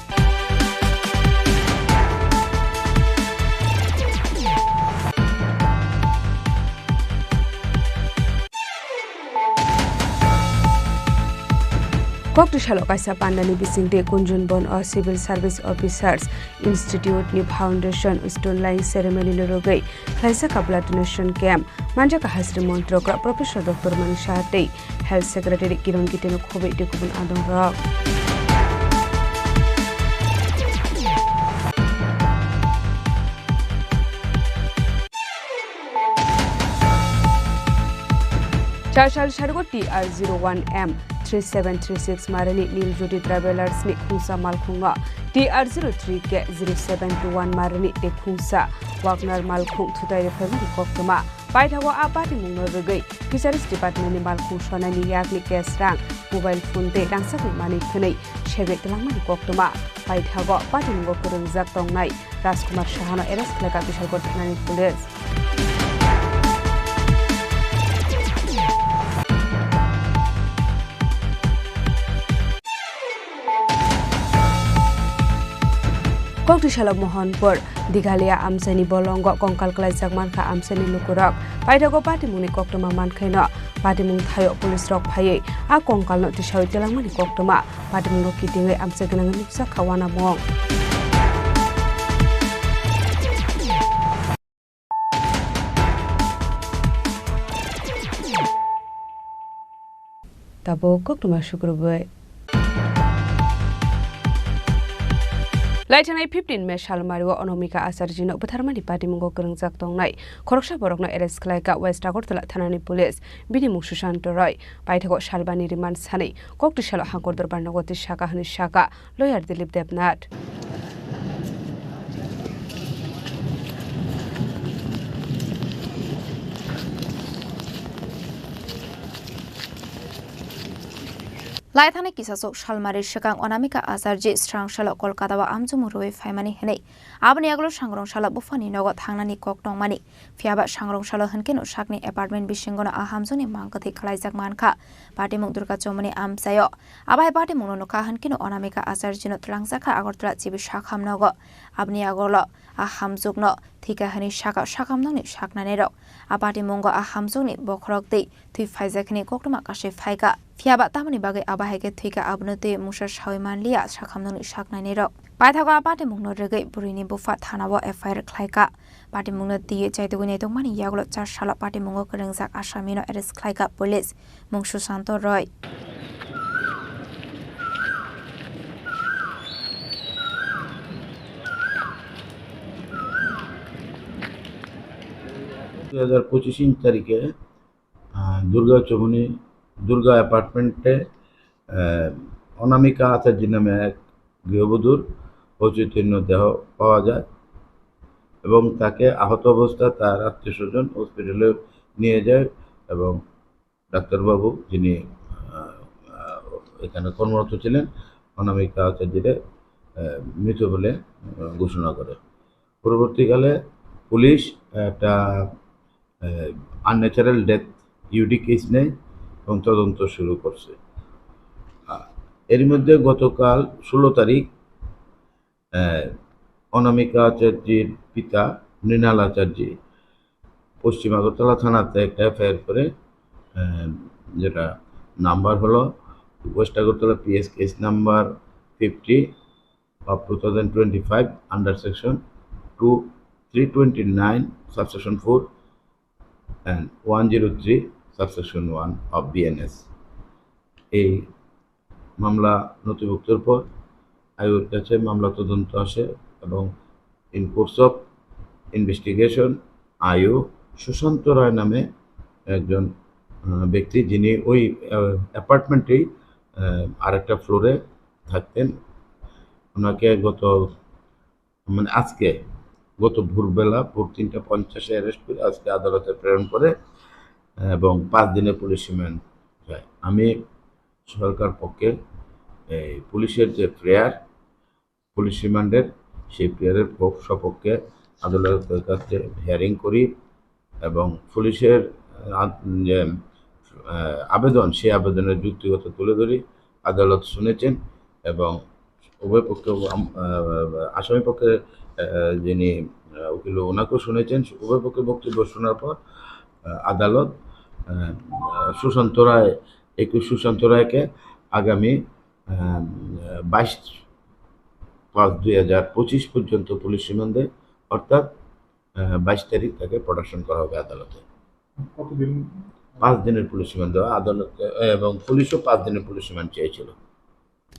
Koktwsalo kaisa pandani bisingtwi Kunjunbon o Civil Service Officers Institute ni Foundation Stone Laying Ceremony ni rwgwi khlaijak blood donation camp. Manjak Hasri Montrok Professor Doctor Manik Saha tei Health Secretary Kiron Gite no khobwi tei kubun adongrok. Chasal sargo T R zero one M three seven three six marini Nil Jyoti Travelers ni khungsa malkhungno T R zero three K zero seven two one marini tei khungsa Wagner malkhung thutai rwphaimani koktwma. Paithago a patimungno rwgwi Fisheries Department ni malkhung sonani yakni cash rang, mobile phone tei rangchakni manwi khwnwi segwi twlangmani koktwma. Paithago patimungo kwrwngjak tongnai Rajkumar Sahano arrest khlaikha Bishalgarh thanani police. Koktwsalo Mohanpur, Dighalia amchaini bolongo kongkal kwlaijak mankha amchaini lukurok. Paithago patimungni koktwma mankhaino patimung thaio police rok phaiwi a kongkalno tisawi twlangmani koktwma. Patimungno kitingwi amchai gwnangwi nukjak kha uanamung. Tabuk koktwma sukrubwi. Laithanai fifteen May salmario Anamika Acharjino butharmani patimungo kwrwngjak tongnai khoroksa borokno arrest khlaikha West Agartala thanani police. Bini mung Sushant Roy. Paithago salbani remand sanwi koktwsalo Hangkor Dorbar nogo twi saka hwnwi saka. Lawyer Dilip Debnath. Laithani kisasok salmari swkang Anamika Acharji srang salo Kolkata o amchumung rwui phaimani hwnwi aboni yagulo sangrong salo buphani nogo thangnani kok tongmani. Phiyaba sangrong salo hwnkhe no sakni apartment bisingono a hamjakni mang kwthwi khwlaijak mankha. Patimung Durga Chomoni amchaio. Abo hai patimungno nukha hwnkhe no Anamika Acharjino twlangjakha Agartala G B sakham nogo. Aboni yagulo a hamjakno thwikha hwnwi saka sakham nokni saknainairok. A patimungo a hamjakni bokhorok twi thwi phaijak hwnwi koktwma kasui phaikha. Phiyaba tamoni bagwi abo hai khe thwikha abono twi mungsa saui manliya sakham nokni saknainairok. Paithago a patimungno rwgwi bwrwini bupha thanao F I R khlaikha. Patimungno twiwi chaitugwi naitokmani yagulo char salo patimungo kwrwngjak asamino arrest khlaikha police, mung Susanto Roy. দুই হাজার পঁচিশ ইং তারিখে, আহ, দুর্গা চৌমুহনী, দুর্গা অ্যাপার্টমেন্টে, আহ, অনামিকা আচার্য নামে এক গৃহবধূর অচৈতন্য দেহ পাওয়া যায় এবং তাকে আহত অবস্থায় তার আত্মীয় স্বজন হসপিটালে নিয়ে যায় এবং ডাক্তারবাবু, যিনি, আহ, আহ, এখানে কর্মরত ছিলেন, অনামিকা আচার্যকে, আহ, মৃত বলে, আহ, ঘোষণা করে। পরবর্তীকালে পুলিশ একটা, আহ, আনন্যাচারাল ডেথ ইউডি কেস নেয় এবং তদন্ত শুরু করছে। আ, এর মধ্যে গতকাল ষোলো তারিখ, আহ, অনামিকা আচার্যের পিতা মৃণাল আচার্য পশ্চিম আগরতলা থানাতে একটা এফআইআর করে, আহ, যেটা নাম্বার হলো west Agartala PS case number fifty of two thousand twenty five, under section two three twenty nine, সাবসেকশন four and one zero three, সাবসেকশন ওয়ান অফ বিএনএস। এই মামলা নথিভুক্তর পর আইওর কাছে মামলা তদন্ত আসে এবং in course of investigation আইও সুশান্ত রায় নামে একজন, আহ, ব্যক্তি, যিনি ওই, আহ, অ্যাপার্টমেন্টেই, আহ, আরেকটা ফ্লোরে থাকতেন, ওনাকে গত, মানে, আজকে গত ভোরবেলা ভোর তিনটা পঞ্চাশে অ্যারেস্ট করে আজকে আদালতে প্রেরণ করে এবং পাঁচ দিনের পুলিশ রিমান্ড চায়। আমি সরকার পক্ষে এই পুলিশের যে প্রেয়ার, পুলিশ রিমান্ডের, সেই প্রেয়ারের পক্ষ-, সপক্ষে আদালতের কাছে হিয়ারিং করি এবং পুলিশের, আহ, যে, আহ, আবেদন, সেই আবেদনের যুক্তিগত তুলে ধরি। আদালত শুনেছেন এবং উভয় পক্ষে, আম-, আহ, আসামি পক্ষে, আহ, যিনি, আহ, উকিল, ওনাকেও শুনেছেন। উভয় পক্ষের বক্তব্য শোনার পর, আহ, আদালত, আহ, সুশান্ত রায়, একুশ সুশান্ত রায়কে আগামী, আহ, বাইশ পাঁচ দুই হাজার পঁচিশ পর্যন্ত পুলিশ রিমান্ডে, অর্থাৎ, আহ, বাইশ তারিখ তাকে প্রোডাকশন করা হবে আদালতে। কতদিন? পাঁচ দিনের পুলিশ রিমান্ড দেওয়া আদালতে, এবং পুলিশও পাঁচ দিনের পুলিশ রিমান্ড চেয়েছিল।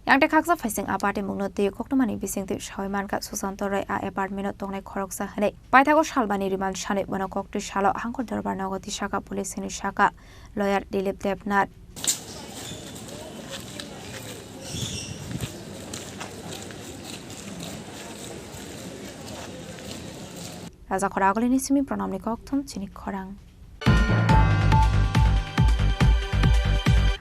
Yang tei khaksa phaising a patimungno twi koktwmani bisingtwi sawi mankha Susanto Roy a apartment-o tongnai khoroksa hwnwi. Paithago salbani remand sanwi bono koktwi salo Hangkor Dorbar nogo tisaka police hwnwi saka lawyer Dilip Debnath. Raja Khoragulini simi Pranamni kokthum chini khorang.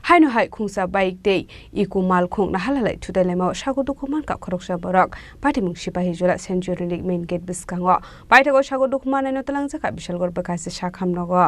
Haino hai khungsa bike tei eco malkhung nahalalai thutai laimao sago dukhu mankha khoroksa borok. Patimung Sipahi Jola Century ni main gate bwskango. Paithago sago dukhu mannaino twlangjakha Bishalgarh bwkhasi sakham nogo.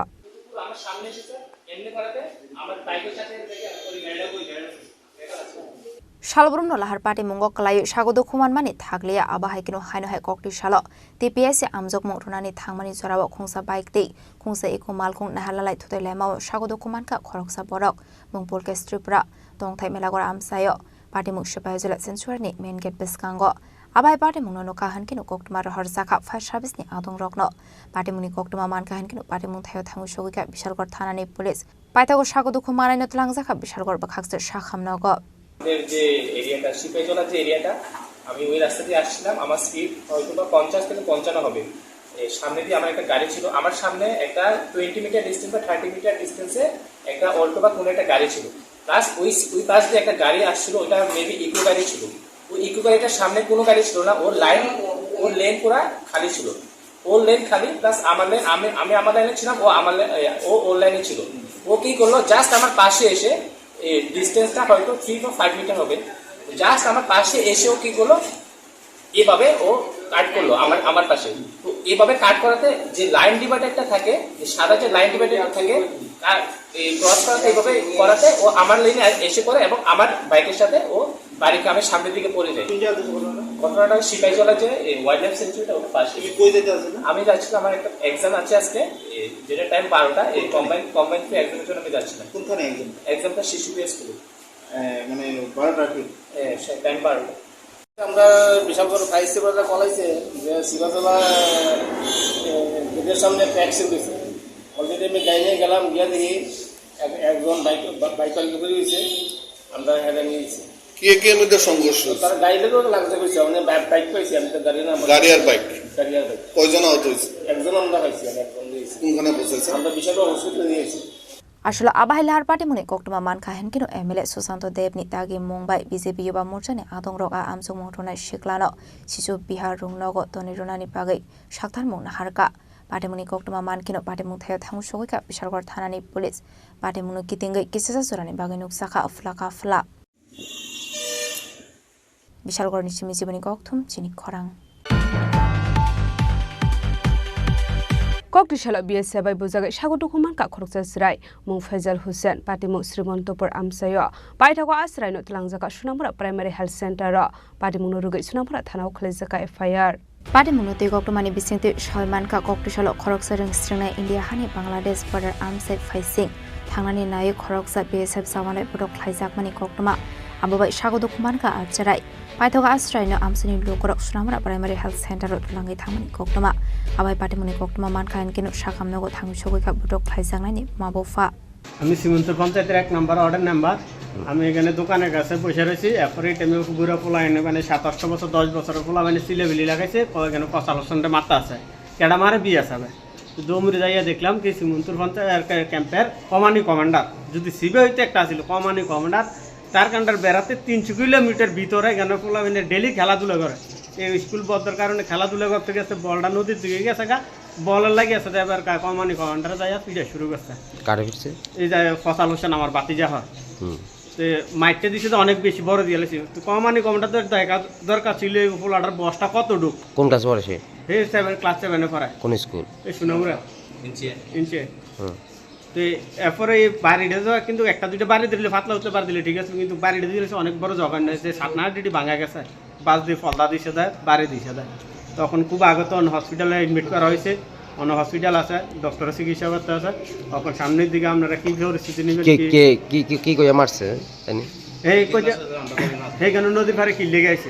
Salbrumno lahar patimungo kwlaiwi sago dukhu manmani thakliya, abo hai kheno haino hai koktwi salo T P S C amjokmung rwnani thangmani jorao khungsa bike tei khungsa eco malkhung nahalalai thutai laimao sago dukhu mankha khoroksa borok, mung Pulkesh Tripura, tongthai Melagora amchaio. Patimung Sipahi Jola Century ni main gate bwskango. Abo hai patimungno nukha hwn kheno koktwma rohorjakha fire service ni adongrokno. Patimungni koktwma mankha hwn kheno patimung thaio thangwi sogwikha Bishalgarh thanani police. Paithago sago dukhu manaino twlangjakha Bishalgarh bwkhaksa sakham nogo. আমাদের যে এরিয়াটা, সিপাহীজলা যে এরিয়াটা, আমি ওই রাস্তা দিয়ে আসছিলাম। আমার স্পিড হয়তো বা পঞ্চাশ থেকে পঞ্চান্ন হবে। এ, সামনে দিয়ে আমার একটা গাড়ি ছিল, আমার সামনে একটা টোয়েন্টি মিটার ডিস্টেন্স বা থার্টি মিটার ডিস্টেন্সে একটা অল্টো বা কোনো একটা গাড়ি ছিল। প্লাস ওই, ওই পাশ দিয়ে একটা গাড়ি আসছিল, ওইটা মেবি ইকো গাড়ি ছিল। ওই ইকো গাড়িটার সামনে কোনো গাড়ি ছিল না, ওর লাইন, ওর লেন পুরা খালি ছিল। ওর লেন খালি, প্লাস আমার লেন, আমি, আমি আমার লাইনে ছিলাম, ও আমার লে-, এ, ও ওর লাইনে ছিল। ও কি করলো, জাস্ট আমার পাশে এসে, এই ডিস্টেন্সটা হয়তো থ্রি বা ফাইভ মিটার হবে, জাস্ট আমার পাশে এসে ও কি করলো, এভাবে ও কাট করলো আমার, আমার পাশে। তো এভাবে কাট করাতে যে লাইন ডিভাইডারটা থাকে, যে সাদা যে লাইন ডিভাইডারটা থাকে, তার এই ক্রস করাতে, এইভাবে করাতে ও আমার লেনে এসে করে এবং আমার বাইকের সাথে ও বাড়ি গ্রামের সামনের দিকে পড়ে যায়। কোন জায়গা থেকে ঘটনাটা? ঘটনাটা সিপাহীজলা যে এই ওয়াইল্ড লাইফ সেঞ্চুরিটা, ওটার পাশে। তুমি কই যেতে আছো না? আমি যাচ্ছিলাম, আমার একটা এক্সাম আছে আজকে, এই যেটা টাইম বারোটা, এই কম্বাইন, কম্বাইন ফ্রি এক্সামের জন্য আমি যাচ্ছিলাম। কোনখানে এক্সাম? এক্সামটা শিশু প্লে স্কুলে। এ, মানে বারোটা কি? এ, সে টাইম বারোটা। আমরা বিশালগড় ফায়ার সার্ভিসে কল আইছে যে সিপাহীজলা, এ, গেটের সামনে একটা অ্যাক্সিডেন্ট হয়েছে। অলরেডি আমি গাড়ি নিয়ে গেলাম, গিয়ে দেখি এক-, একজন বাইক, বা-, বাইক পালকে পড়ে গেছে, আমরা হেরে নিয়ে গেছি। কি কি মধ্যে সংঘর্ষ হয়েছে? তার গাড়ি থেকে লাগতে হয়েছে, মানে বাইক, বাইক পাইছি, আমি তো গাড়ি না, গাড়ি আর বাইক? গাড়ি আর বাইক। কয়জন আহত হয়েছে? একজন আমরা পাইছি, আমি একজন নিয়েছি। কোনখানে পৌঁছেছে? আমরা বিশালগড় হসপিটালে নিয়েছি। Aswk abo hai lahar patimungni koktwma mankha hwn kheno M L A Susanto Debni dagi mung bai B J P Yuba Morchani adongrok a amchukmung rwnai siklano sichu Bihar rung nogo tonwi rwnani bagwi saktarmung naharkha. Patimungni koktwma man kheno patimung thaio thangwi sogwikha Bishalgarh thanani police. Patimungno kitingwi kisisa jorani bagwi nukjakha phlaka phla. Bishalgarhni simi jiboni kokthum chini khorang. Koktisalo B S F bai bujagwi sago dukhu mankha khoroksa chwrai, mung Faizal Hussain, patimung Srimontopur amchaio. Paithago a chwraino twlangjakha Sunamura Primary Health Center o. Patimungno rwgwi Sunamura thanao khwlaijakha F I R. Patimungno twi koktwmani bisingtwi sawi mankha, Koktisalo khoroksa rwng srwngnai India hani Bangladesh border amchai phaising thangnani naiwi khoroksa B S F jawanrok bodok khlaijakmani koktwma. Abo bai sago dukhu mankha a chwrai. Paithago a chwraino amchaini lukurok Sunamura Primary Health Center o twlangwi thangmani koktwma. Abai patimungni koktwma mankha hinkhe no sakam nogo thangwi sogwi kha bodok khlaijaknaini ma bupha. আমি শ্রীমন্ত পঞ্চায়েতের এক নম্বর ওয়ার্ডের মেম্বার। আমি এখানে দোকানের কাছে বসে রয়েছি। এরপরে এই টাইমে বুড়া পোলা এনে মানে সাত আটশো বছর, দশ বছরের পোলা মানে সিলেবিলি লাগাইছে, ক-, এখানে কচাল হোসেনটা মারতে আছে। কেডা মারে বিয়ে আছে ভাই। তো দৌড়ে যাইয়া দেখলাম কি শ্রীমন্তর পঞ্চায়েত ক্যাম্পের কমানি কমান্ডার, যদি সিবে হইতে একটা আছিল কমানি কমান্ডার, তার কান্ডার বেড়াতে তিনশো কিলোমিটার ভিতরে এখানে পোলা মানে ডেইলি খেলাধুলা করে। এই স্কুল বন্ধর কারণে খেলাধুলা করতে গেছে, বলটা নদীর দিকে গেছে গা, বলের লাগি আছে, এবার কা-, কমানি কমান্ডারে যাইয়া পিটা শুরু করছে। কারে ফিরছে? এই যে ফসাল হোসেন আমার বাতিজা হয়। হুম। তো মাইকটা দিছে তো অনেক বেশি বড় দিয়ে লাগছে। তো কমানি কমান্ডার তো দেখা দরকার ছিল এই পোলাটার বয়সটা কত ঢুক। কোন ক্লাসে পড়ে সে? হে সেভেন, ক্লাস সেভেনে পড়ে। কোন স্কুল? এই সুনামুরা। ইঞ্চে। ইঞ্চে। হুম। তো এরপরে এই বাড়িটা তো কিন্তু একটা দুইটা বাড়ি দিলে পাতলা হতে পারে দিলে ঠিক আছে, কিন্তু বাড়িটা দিলে অনেক বড় জগা নেই, যে সাত না আট ইটি ভাঙা গেছে। বাস দিয়ে ফলদা দিছে দেয়, বাড়ি দিছে দেয়। তখন খুব আগে তো অন্য হসপিটালে এডমিট করা হয়েছে, অন্য হসপিটাল আছে, ডক্টরে চিকিৎসা করতে আছে। তখন সামনের দিকে আপনারা কি পরিস্থিতি নেবেন, কে কি? কে কি কি কি কইয়া মারছে? জানি। এই কই যে, এইখানে নদীর পাড়ে কিনলে গেছে।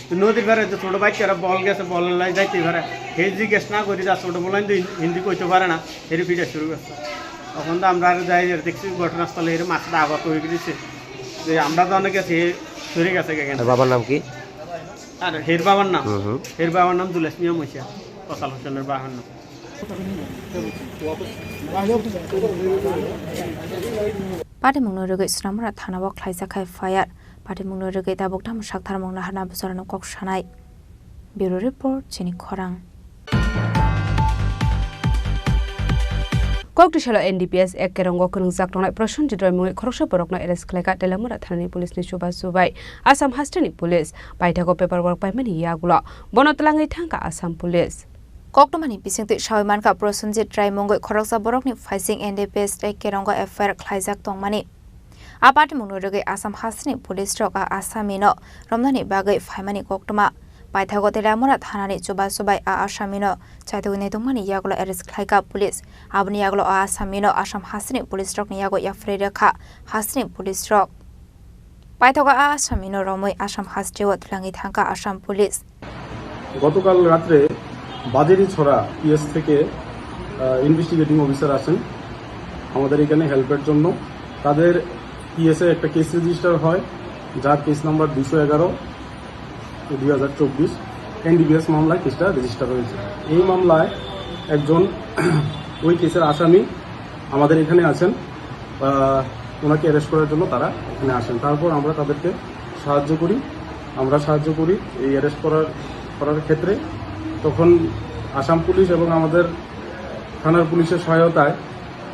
তো নদীর পাড়ে তো ছোট বাচ্চারা বল গেছে, বল লাই যাইতে পারে। হে জিজ্ঞেস না করি যা ছোট বলেন তো হিন্দি কইতে পারে না, হেরে ফিরে শুরু করছে। তখন তো আমরা আরো যাই, দেখছি ঘটনাস্থলে এর মাথাটা আঘাত হয়ে গেছে। যে আমরা তো অনেক গেছি, সরে গেছে এখানে। আর বাবার নাম কি? আর হের বাবার নাম? হুম, হুম। হের বাবার নাম দুলেশ মিয়া মৈশা, কসাল হোসেনের বাবার নাম। Patimungno rwgwi Sunamura thanao khlaijak kha F I R. Patimungno rwgwi tabuk tamo saktharmung naharna bwsarokno kok sanai. Bureau Report, Chini Khorang. Koktisalo N D P S ek kerongo kwrwngjak tongnai Prosenjit Roy mungwi khoroksa borokno arrest khlaikha Teliamura thanani police ni chubachu bai Assam hasteni police. Paithago paperwork paimani yagulo bono twlangwi thangkha Assam police. Koktwmani bisingtwi sawi mankha Prosenjit Roy mungwi khoroksa borokni phaising N D P S ek kerongo F I R khlaijak tongmani. A patimungno rwgwi Assam hasteni police rok a Assamino romnani bagwi phaimani koktwma. Paithago Teliamura thanani chubachu bai a Assamino chaitugwi naitokmani yagulo arrest khlaikha police. Aboni yagulo a Assamino Assam hasteni police rokni yago yapharwi rwkha hasteni police rok. Paithago a Assamino romwi Assam hasteo twlangwi thangkha Assam police. গতকাল রাত্রে বাজেরিছড়া পিএস থেকে, আহ, investigating officer আসেন আমাদের এখানে হেল্পের জন্য। তাদের পিএসএ একটা কেস রেজিস্টার হয়, যার কেস নাম্বার দুশো এগারো, দুই হাজার চব্বিশ, এনডিপিএস মামলায় কেসটা রেজিস্টার হয়েছে। এই মামলায় একজন ওই কেসের আসামি আমাদের এখানে আছেন, আহ, ওনাকে অ্যারেস্ট করার জন্য তারা এখানে আসেন। তারপর আমরা তাদেরকে সাহায্য করি, আমরা সাহায্য করি এই অ্যারেস্ট করার, করার ক্ষেত্রে। তখন আসাম পুলিশ এবং আমাদের থানার পুলিশের সহায়তায়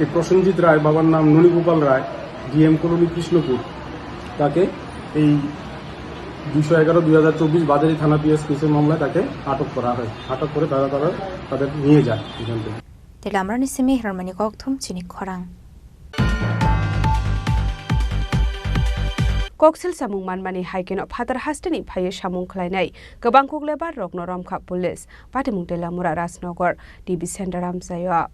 এই প্রসেনজিৎ রায়, বাবার নাম ননীগোপাল রায়, ডিএম কলোনি কৃষ্ণপুর, তাকে এই দুইশো এগারো দুই হাজার চব্বিশ বাজারি থানা পিএস কেসের মামলায় তাকে আটক করা হয়। আটক করে তারা, তারা তাদের নিয়ে যায় এখান থেকে। Teliamurani simi hirmani kokthum chini khorang. Koksil samung manmani hai kheno phatar hasteni phaiwi samung khlainai kwbang kok lebar rokno romkha police. Patimung Teliamura Rajnagar T V Center amchaio.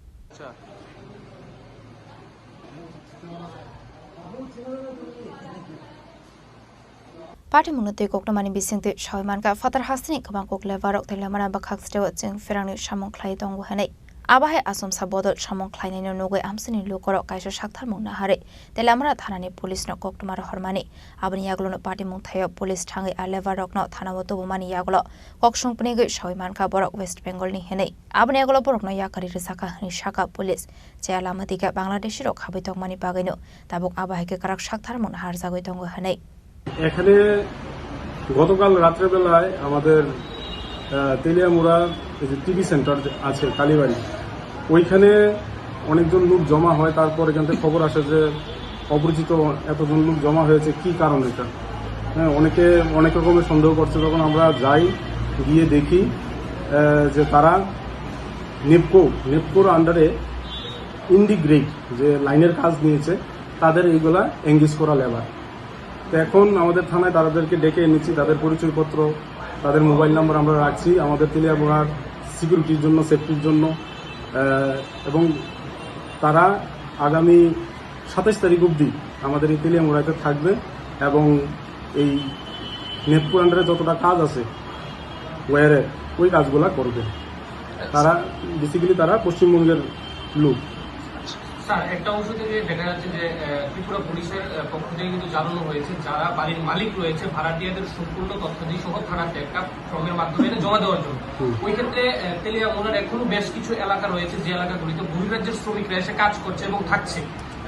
Patimungno twi koktwmani bisingtwi sawi mankha, phatar hasteni kwbang kok lebarok Teliamura bwkhak sreo chwng pherangni samung khlai tongo hwnwi. Abo hai achomsa bodol samung khlainaino nugwi amchaini lukurok kaisa saktharmung naharwi Teliamura thanani policeno koktwma rohormani. Aboni yagulono patimung thaio police thangwi a lebarokno thanao tubumani yagulo kok sung phnigwi sawi mankha borok West Bengalni hwnwi. Aboni yagulo borokno yakarwi rwjakha hwnwi sakha police. Chaya lama dikhe Bangladeshirok habwi tongmani bagwino tabuk abo hai khe kwrak saktharmung naharjagwi tongo hwnwi. এখানে গতকাল রাত্রেবেলায় আমাদের, আহ, তেলিয়ামুড়া এই যে TV centre যে আছে কালীবাড়ি, ওইখানে অনেকজন লোক জমা হয়। তারপর এখান থেকে খবর আসে যে অপরিচিত এতজন লোক জমা হয়েছে, কি কারণ এটা? হ্যাঁ, অনেকে অনেক রকমের সন্দেহ করছে। তখন আমরা যাই, গিয়ে দেখি, আহ, যে তারা নেপকো নেপকোর আন্ডারে ইন্ডিগ্রেড যে লাইনের কাজ নিয়েছে, তাদের এইগুলা এঙ্গেজ করা লেবার। তো এখন আমাদের থানায় তাদেরকে ডেকে এনেছি, তাদের পরিচয়পত্র, তাদের মোবাইল নাম্বার আমরা রাখছি আমাদের তেলিয়ামুড়ার সিকিউরিটির জন্য, সেফটির জন্য। আহ, এবং তারা আগামী সাতাইশ তারিখ অবধি আমাদের এই তেলিয়ামুড়াতে থাকবে এবং এই নেপকোর আন্ডারে যতটা কাজ আছে ওয়্যারের, ওই কাজগুলা করবে। তারা বেসিক্যালি তারা পশ্চিমবঙ্গের লোক। স্যার, একটা অংশ থেকে দেখা যাচ্ছে যে আহ, ত্রিপুরা পুলিশের আহ, পক্ষ থেকে কিন্তু জানানো হয়েছে, যারা বাড়ির মালিক রয়েছে, ভাড়াটিয়াদের সম্পূর্ণ তথ্যাদি সহ থানাতে একটা ফর্মের মাধ্যমে এটা জমা দেওয়ার জন্য। হুম। ওই ক্ষেত্রে আহ, তেলিয়ামুড়ার এখনো বেশ কিছু এলাকা রয়েছে, যে এলাকাগুলিতে বহিরাজ্যের শ্রমিকরা এসে কাজ করছে এবং থাকছে,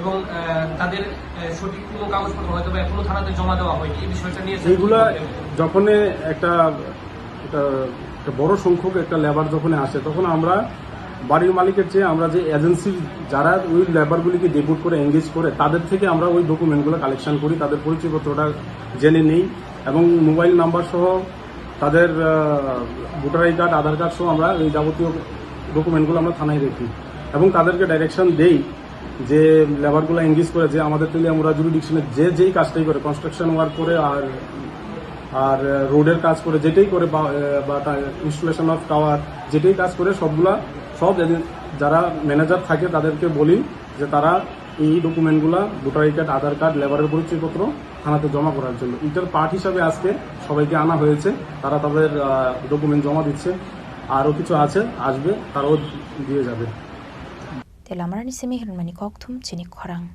এবং আহ, তাদের আহ, সঠিক কোনো কাগজপত্র হয়তো বা এখনো থানাতে জমা দেওয়া হয়নি। এই বিষয়টা নিয়ে স্যার কি এইগুলা বলবেন? যখন একটা, একটা, একটা বড় সংখ্যক একটা লেবার যখন আসে, তখন আমরা বাড়ির মালিকের চেয়ে আমরা যে এজেন্সির যারা ওই লেবারগুলিকে ডেপুট করে, এঙ্গেজ করে, তাদের থেকে আমরা ওই ডকুমেন্টগুলো কালেকশন করি, তাদের পরিচয়পত্রটা জেনে নেই এবং মোবাইল নাম্বার সহ তাদের ভোটার আইডি কার্ড, আধার কার্ড সহ আমরা এই যাবতীয় ডকুমেন্টগুলো আমরা থানায় রাখি এবং তাদেরকে ডাইরেকশন দেই যে লেবারগুলো এঙ্গেজ করে, যে আমাদের তেলিয়ামুড়া জুরিডিকশনে যে যেই কাজটাই করে, কনস্ট্রাকশন ওয়ার্ক করে আর আর রোডের কাজ করে, যেটাই করে বা ইনস্টলেশন অফ টাওয়ার, যেটাই কাজ করে, সবগুলা সব এজেন- যারা ম্যানেজার থাকে তাদেরকে বলি যে তারা এই ডকুমেন্টগুলা, ভোটার আইডি কার্ড, আধার কার্ড, লেবারের পরিচয়পত্র থানাতে জমা করার জন্য। এটার পার্ট হিসাবে আজকে সবাইকে আনা হয়েছে, তারা তাদের ডকুমেন্ট জমা দিচ্ছে। আরও কিছু আছে, আসবে, তারাও দিয়ে যাবে। Tei lamarani simi hwnmani kok thum chini khorang.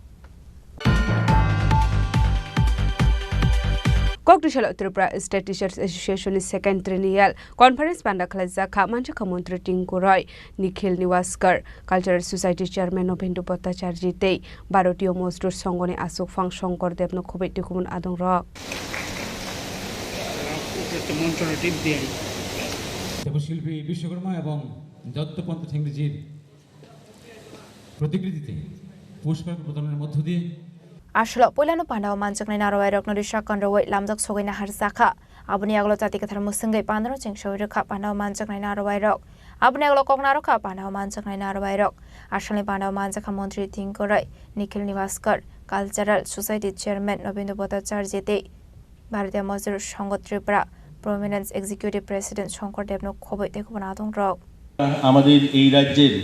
Kokdisalo Tripura State Teachers Association ni Second Triennial Conference panda khlaijak kha, manjakha Montri Tinku Roy, Nikhil Niwaskar, Cultural Society Chairman Nobindu Bhattacharjee tei Bharatiya Mazdoor Sangho ni Achukphang Shankar Deb no khoboi tuikumun adong rok. দেবশিল্পী বিশ্বকর্মা এবং দত্তপন্ত ঠেঙ্গিজির প্রতিকৃতিতে পুষ্পার্ঘ্য প্রদানের মধ্য দিয়ে Aswk puilano pandao manjaknai narwai rokno risa kanrwi lamjak sogwi naharjakha. Aboni yagulo chati kwthar mwswngwi pandano chengsawi rwkha pandao manjaknai narwai rok. Aboni yagulo kok narwkha pandao manjaknai narwai rok. Aswkni pandao manjakha Montri Tinku Roy, Nikhil Niwaskar, Cultural Society Chairman Nobindu Bhattacharjee tei Bharatiya Mazdoor Sangho Tripura Prominence Executive President Shankar Debno khoboi tei kubun adong rok. আমাদের এই রাজ্যের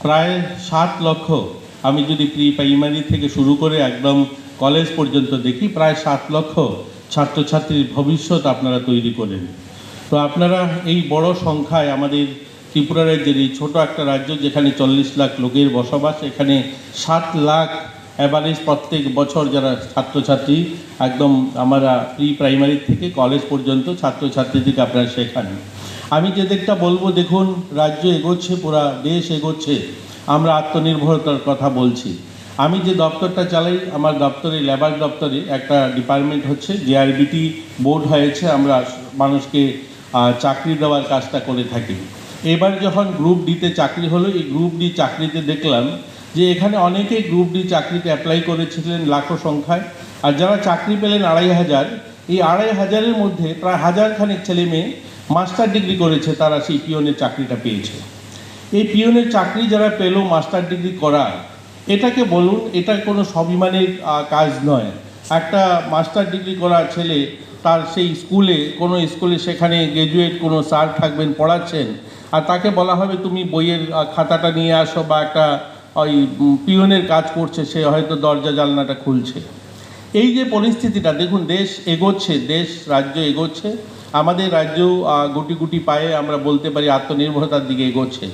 প্রায় সাত লক্ষ, আমি যদি pre primary থেকে শুরু করে একদম কলেজ পর্যন্ত দেখি, প্রায় সাত লক্ষ ছাত্রছাত্রীর ভবিষ্যৎ আপনারা তৈরি করেন। তো আপনারা এই বড় সংখ্যায় আমাদের ত্রিপুরা রাজ্যের এই ছোট একটা রাজ্য, যেখানে চল্লিশ লাখ লোকের বসবাস, এখানে সাত লাখ অ্যাভারেজ প্রত্যেক বছর যারা ছাত্রছাত্রী একদম আমরা প্রি প্রাইমারি থেকে কলেজ পর্যন্ত ছাত্রছাত্রীদেরকে আপনারা শেখান। আমি যে দিকটা বলবো, দেখুন, রাজ্য এগোচ্ছে, পুরা দেশ এগোচ্ছে, আমরা আত্মনির্ভরতার কথা বলছি। আমি যে দপ্তরটা চালাই, আমার দপ্তরে, লেবার দপ্তরে একটা ডিপার্টমেন্ট হচ্ছে, জেআরবিটি বোর্ড হয়েছে, আমরা মানুষকে আহ, চাকরি দেওয়ার কাজটা করে থাকি। এবার যখন গ্রুপ ডিতে চাকরি হলো, এই গ্রুপ ডি চাকরিতে দেখলাম যে এখানে অনেকেই গ্রুপ ডি চাকরিতে অ্যাপ্লাই করেছিলেন লাখো সংখ্যায়, আর যারা চাকরি পেলেন আড়াই হাজার, এই আড়াই হাজারের মধ্যে প্রায় হাজার খানেক ছেলে মেয়ে মাস্টার ডিগ্রি করেছে, তারা সেই পিওনের চাকরিটা পেয়েছে। এই পিওনের চাকরি যারা পেল মাস্টার ডিগ্রি করা, এটাকে বলুন, এটা কোনো স্বাভিমানের আহ, কাজ নয়। একটা মাস্টার ডিগ্রি করা ছেলে তার সেই স্কুলে, কোনো স্কুলে সেখানে গ্র্যাজুয়েট কোনো স্যার থাকবেন, পড়াচ্ছেন, আর তাকে বলা হবে, "তুমি বইয়ের আহ, খাতাটা নিয়ে আসো" বা একটা ওই উম, পিওনের কাজ করছে, সে হয়তো দরজা জানলাটা খুলছে। এই যে পরিস্থিতিটা, দেখুন, দেশ এগোচ্ছে, দেশ রাজ্য এগোচ্ছে, আমাদের রাজ্যও আহ, গুটি গুটি পায়ে আমরা বলতে পারি আত্মনির্ভরতার দিকে এগোচ্ছে।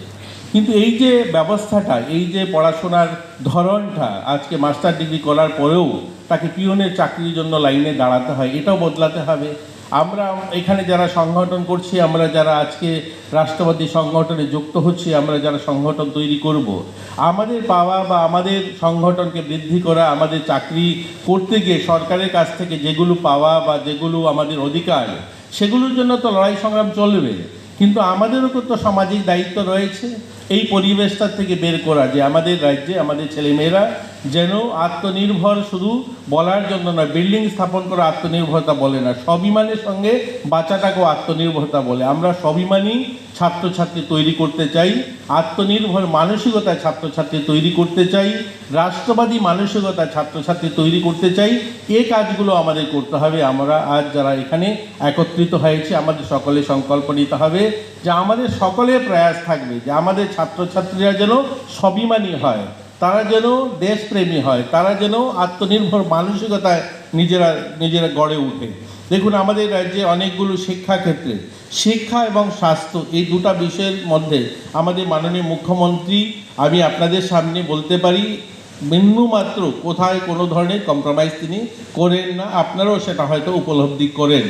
কিন্তু এই যে ব্যবস্থাটা, এই যে পড়াশোনার ধরনটা, আজকে মাস্টার ডিগ্রি করার পরেও তাকে পিওনের চাকরির জন্য লাইনে দাঁড়াতে হয়, এটাও বদলাতে হবে। আমরা এখানে যারা সংগঠন করছি, আমরা যারা আজকে রাষ্ট্রবাদী সংগঠনে যুক্ত হচ্ছি, আমরা যারা সংগঠন তৈরি করব, আমাদের পাওয়া বা আমাদের সংগঠনকে বৃদ্ধি করা, আমাদের চাকরি করতে গিয়ে সরকারের কাছ থেকে যেগুলো পাওয়া বা যেগুলো আমাদের অধিকার, সেগুলোর জন্য তো লড়াই সংগ্রাম চলবে, কিন্তু আমাদেরও তো সামাজিক দায়িত্ব রয়েছে এই পরিবেশটা থেকে বের করা, যে আমাদের রাজ্যে আমাদের ছেলেমেয়েরা যেন আত্মনির্ভর শুধু বলার জন্য নয়, বিল্ডিং স্থাপন করা আত্মনির্ভরতা বলে না, স্বাভিমানের সঙ্গে বাঁচাটাকেও আত্মনির্ভরতা বলে। আমরা স্বাভিমানী ছাত্রছাত্রী তৈরি করতে চাই, আত্মনির্ভর মানসিকতা ছাত্রছাত্রী তৈরি করতে চাই, রাষ্ট্রবাদী মানসিকতা ছাত্রছাত্রী তৈরি করতে চাই। এ কাজগুলো আমাদের করতে হবে। আমরা আজ যারা এখানে একত্রিত হয়েছি, আমাদের সকলে সংকল্প নিতে হবে যে আমাদের সকলের প্রয়াস থাকবে যে আমাদের ছাত্রছাত্রীরা যেন স্বাভিমানী হয়, তারা যেন দেশপ্রেমী হয়, তারা যেন আত্মনির্ভর মানসিকতায় নিজেরা নিজেরা গড়ে ওঠে। দেখুন, আমাদের রাজ্যে অনেকগুলো শিক্ষাক্ষেত্রে, শিক্ষা এবং স্বাস্থ্য, এই দুটা বিষয়ের মধ্যে আমাদের মাননীয় মুখ্যমন্ত্রী, আমি আপনাদের সামনে বলতে পারি, বিন্দুমাত্র কোথায় কোনো ধরনের কম্প্রোমাইজ তিনি করেন না। আপনারাও সেটা হয়তো উপলব্ধি করেন।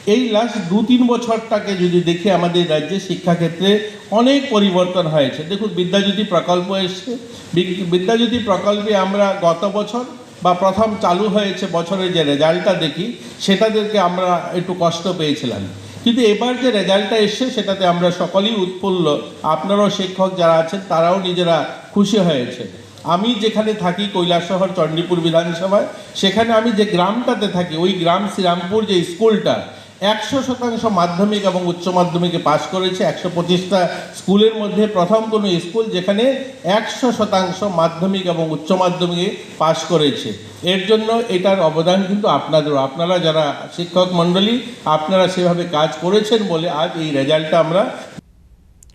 এই লাস্ট দু তিন বছরটাকে যদি দেখি, আমাদের রাজ্যে শিক্ষাক্ষেত্রে অনেক পরিবর্তন হয়েছে। দেখুন, বিদ্যাজ্যোতি প্রকল্প এসছে। বিদ- বিদ্যাজ্যোতি প্রকল্পে আমরা গত বছর বা প্রথম চালু হয়েছে বছরের যে রেজাল্টটা দেখি, সেটাদেরকে আমরা একটু কষ্ট পেয়েছিলাম, কিন্তু এবার যে রেজাল্টটা এসছে, সেটাতে আমরা সকলেই উৎফুল্ল। আপনারাও, শিক্ষক যারা আছেন, তারাও নিজেরা খুশি হয়েছে। আমি যেখানে থাকি, কৈলাসহর চণ্ডীপুর বিধানসভায়, সেখানে আমি যে গ্রামটাতে থাকি, ওই গ্রাম শ্রীরামপুর যে স্কুলটা একশো শতাংশ মাধ্যমিক এবং উচ্চ মাধ্যমিকে পাশ করেছে, একশো পঁচিশটা স্কুলের মধ্যে প্রথম কোনো স্কুল যেখানে একশো শতাংশ মাধ্যমিক এবং উচ্চ মাধ্যমিকে পাশ করেছে। এর জন্য এটার অবদান কিন্তু আপনাদেরও। আপনারা যারা শিক্ষক মণ্ডলী, আপনারা সেভাবে কাজ করেছেন বলে আজ এই রেজাল্টটা আমরা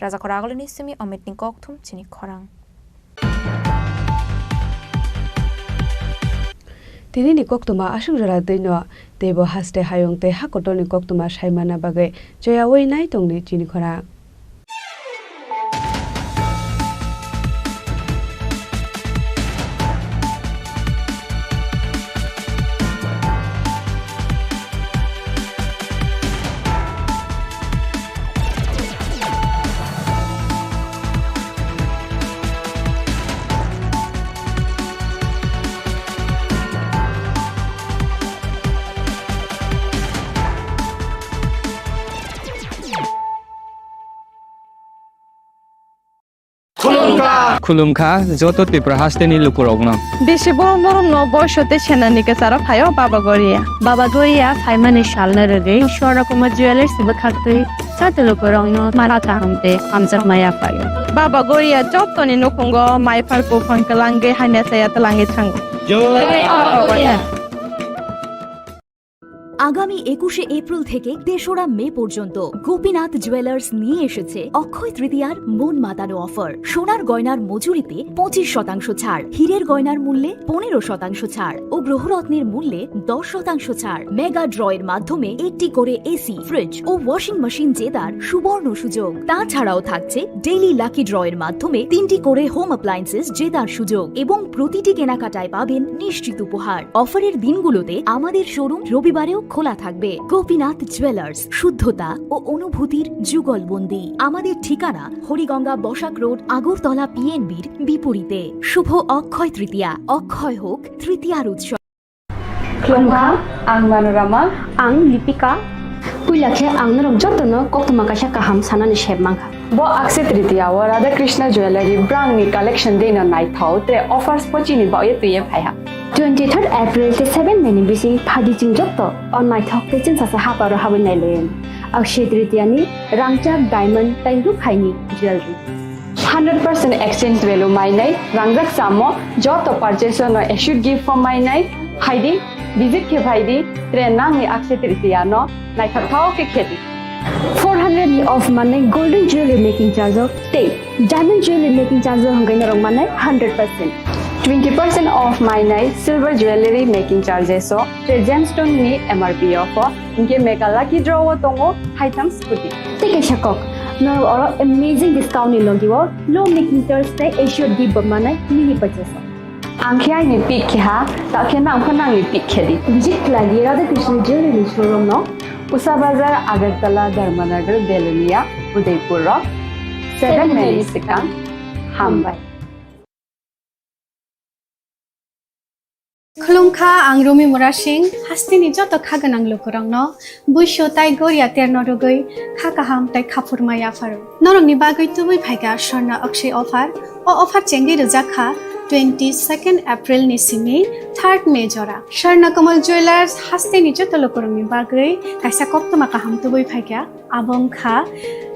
Rajakhor agulini simi Omitni kokthum chini khorang. Tinini koktwma aswk jora twino, teibo haste hayung tei ha kotorni koktwma saimana bagwi choyaui nai tongdi chini khorang. Khulumkha. Khulumkha joto Tripura hasteni lukurokno. Bisi borok norokno boiso tei senani kwcharo phaio Baba Goria. Baba Goria phaimani salno rwgwi Swarna Kumar Jewellers bwkhaktwi joto lukurokno mala kaham tei hamjakma yaphaio. Baba Goria jotoni nukhungo maiphar buphang kwlangwi hamya chaya twlangwi thango. Jai Baba Goria. আগামী একুশে এপ্রিল থেকে তেসরা মে পর্যন্ত গোপীনাথ জুয়েলার্স নিয়ে এসেছে অক্ষয় তৃতীয়ার মন মাতানো অফার। সোনার গয়নার মজুরিতে পঁচিশ শতাংশ ছাড়, হীরের গয়নার মূল্যে পনেরো শতাংশ ছাড় ও গ্রহরত্নের মূল্যে দশ শতাংশ ছাড়। মেগা ড্রয়ের মাধ্যমে একটি করে এসি, ফ্রিজ ও ওয়াশিং মেশিন জেতার সুবর্ণ সুযোগ। তাছাড়াও থাকছে ডেইলি লাকি ড্রয়ের মাধ্যমে তিনটি করে হোম অ্যাপ্লায়েন্সেস জেতার সুযোগ এবং প্রতিটি কেনাকাটায় পাবেন নিশ্চিত উপহার। অফারের দিনগুলোতে আমাদের শোরুম রবিবারেও খোলা থাকবে। গোপীনাথ জুয়েলার্স, শুদ্ধতা ও অনুভূতির যুগলবন্দি। আমাদের ঠিকানা হরিগঙ্গা বসাক রোড, আগরতলা পিএনবির বিপরীতে। শুভ অক্ষয় তৃতীয়া, অক্ষয় হোক তৃতীয়ার উৎসব। Khulumkha, ang Manorama. Ang Lipika. Puila khe ang norok jotono koktwma kaisa kaham sanani sep mankha. Bo Akshaya Tritiya o Radha Krishna Jewellery brangni collection dino naithok tre offers bo chini baoye twiye phaiha. Twenty third April tei seven May ni bising phadi chwng joto o naithok tei chwngsacha haparo habwi nailaio. Akshaya Tritiya ni rangchak, diamond tei rukhaini jewellery. Hundred percent exchange value mainai rangjak chamo joto purchase no assured gift form mainai phaidi, visit khe phaidi, tre nangni Akshaya Tritiya no naithok thok khe khedi. Four hundred ni off manai golden jewelry making charge o tei diamond jewelry making charge o hwnkhai norok manai hundred percent. Twenty percent off mainai silver jewelry making charges o tre gemstone ni M R P o pho. Hinkhe mega lucky draw o tongo haitham scooty. Tei kaisa kok, norok oro amazing discount ni logi o low making charge tei assured gift bo manai mini purchase o. Ang khe aini pick khe ha, ta khe nang pho nangni pick khe di. Visit khlai di Radha Krishna Jewelry ni showroom no. Usa Bazar, Agartala, Dharmanagar, Belonia, Udaipur o. Seven May ni swkang. Hambai. Khulumkha, ang Rumi Murasing, hasteni joto kha gwnang lukurokno buisu tai goria terno rwgwi kha kaham tai kha phurma yapharo. Norokni bagwi tubui phaikha Swarna Akshaya offer. O offer chengwi rwjak kha Twenty second April ni simi third May jora Swarna Kamal Jewellers hasteni joto lukurokni bagwi kaisa koktwma kaham tubui phaikha. Abo wngkha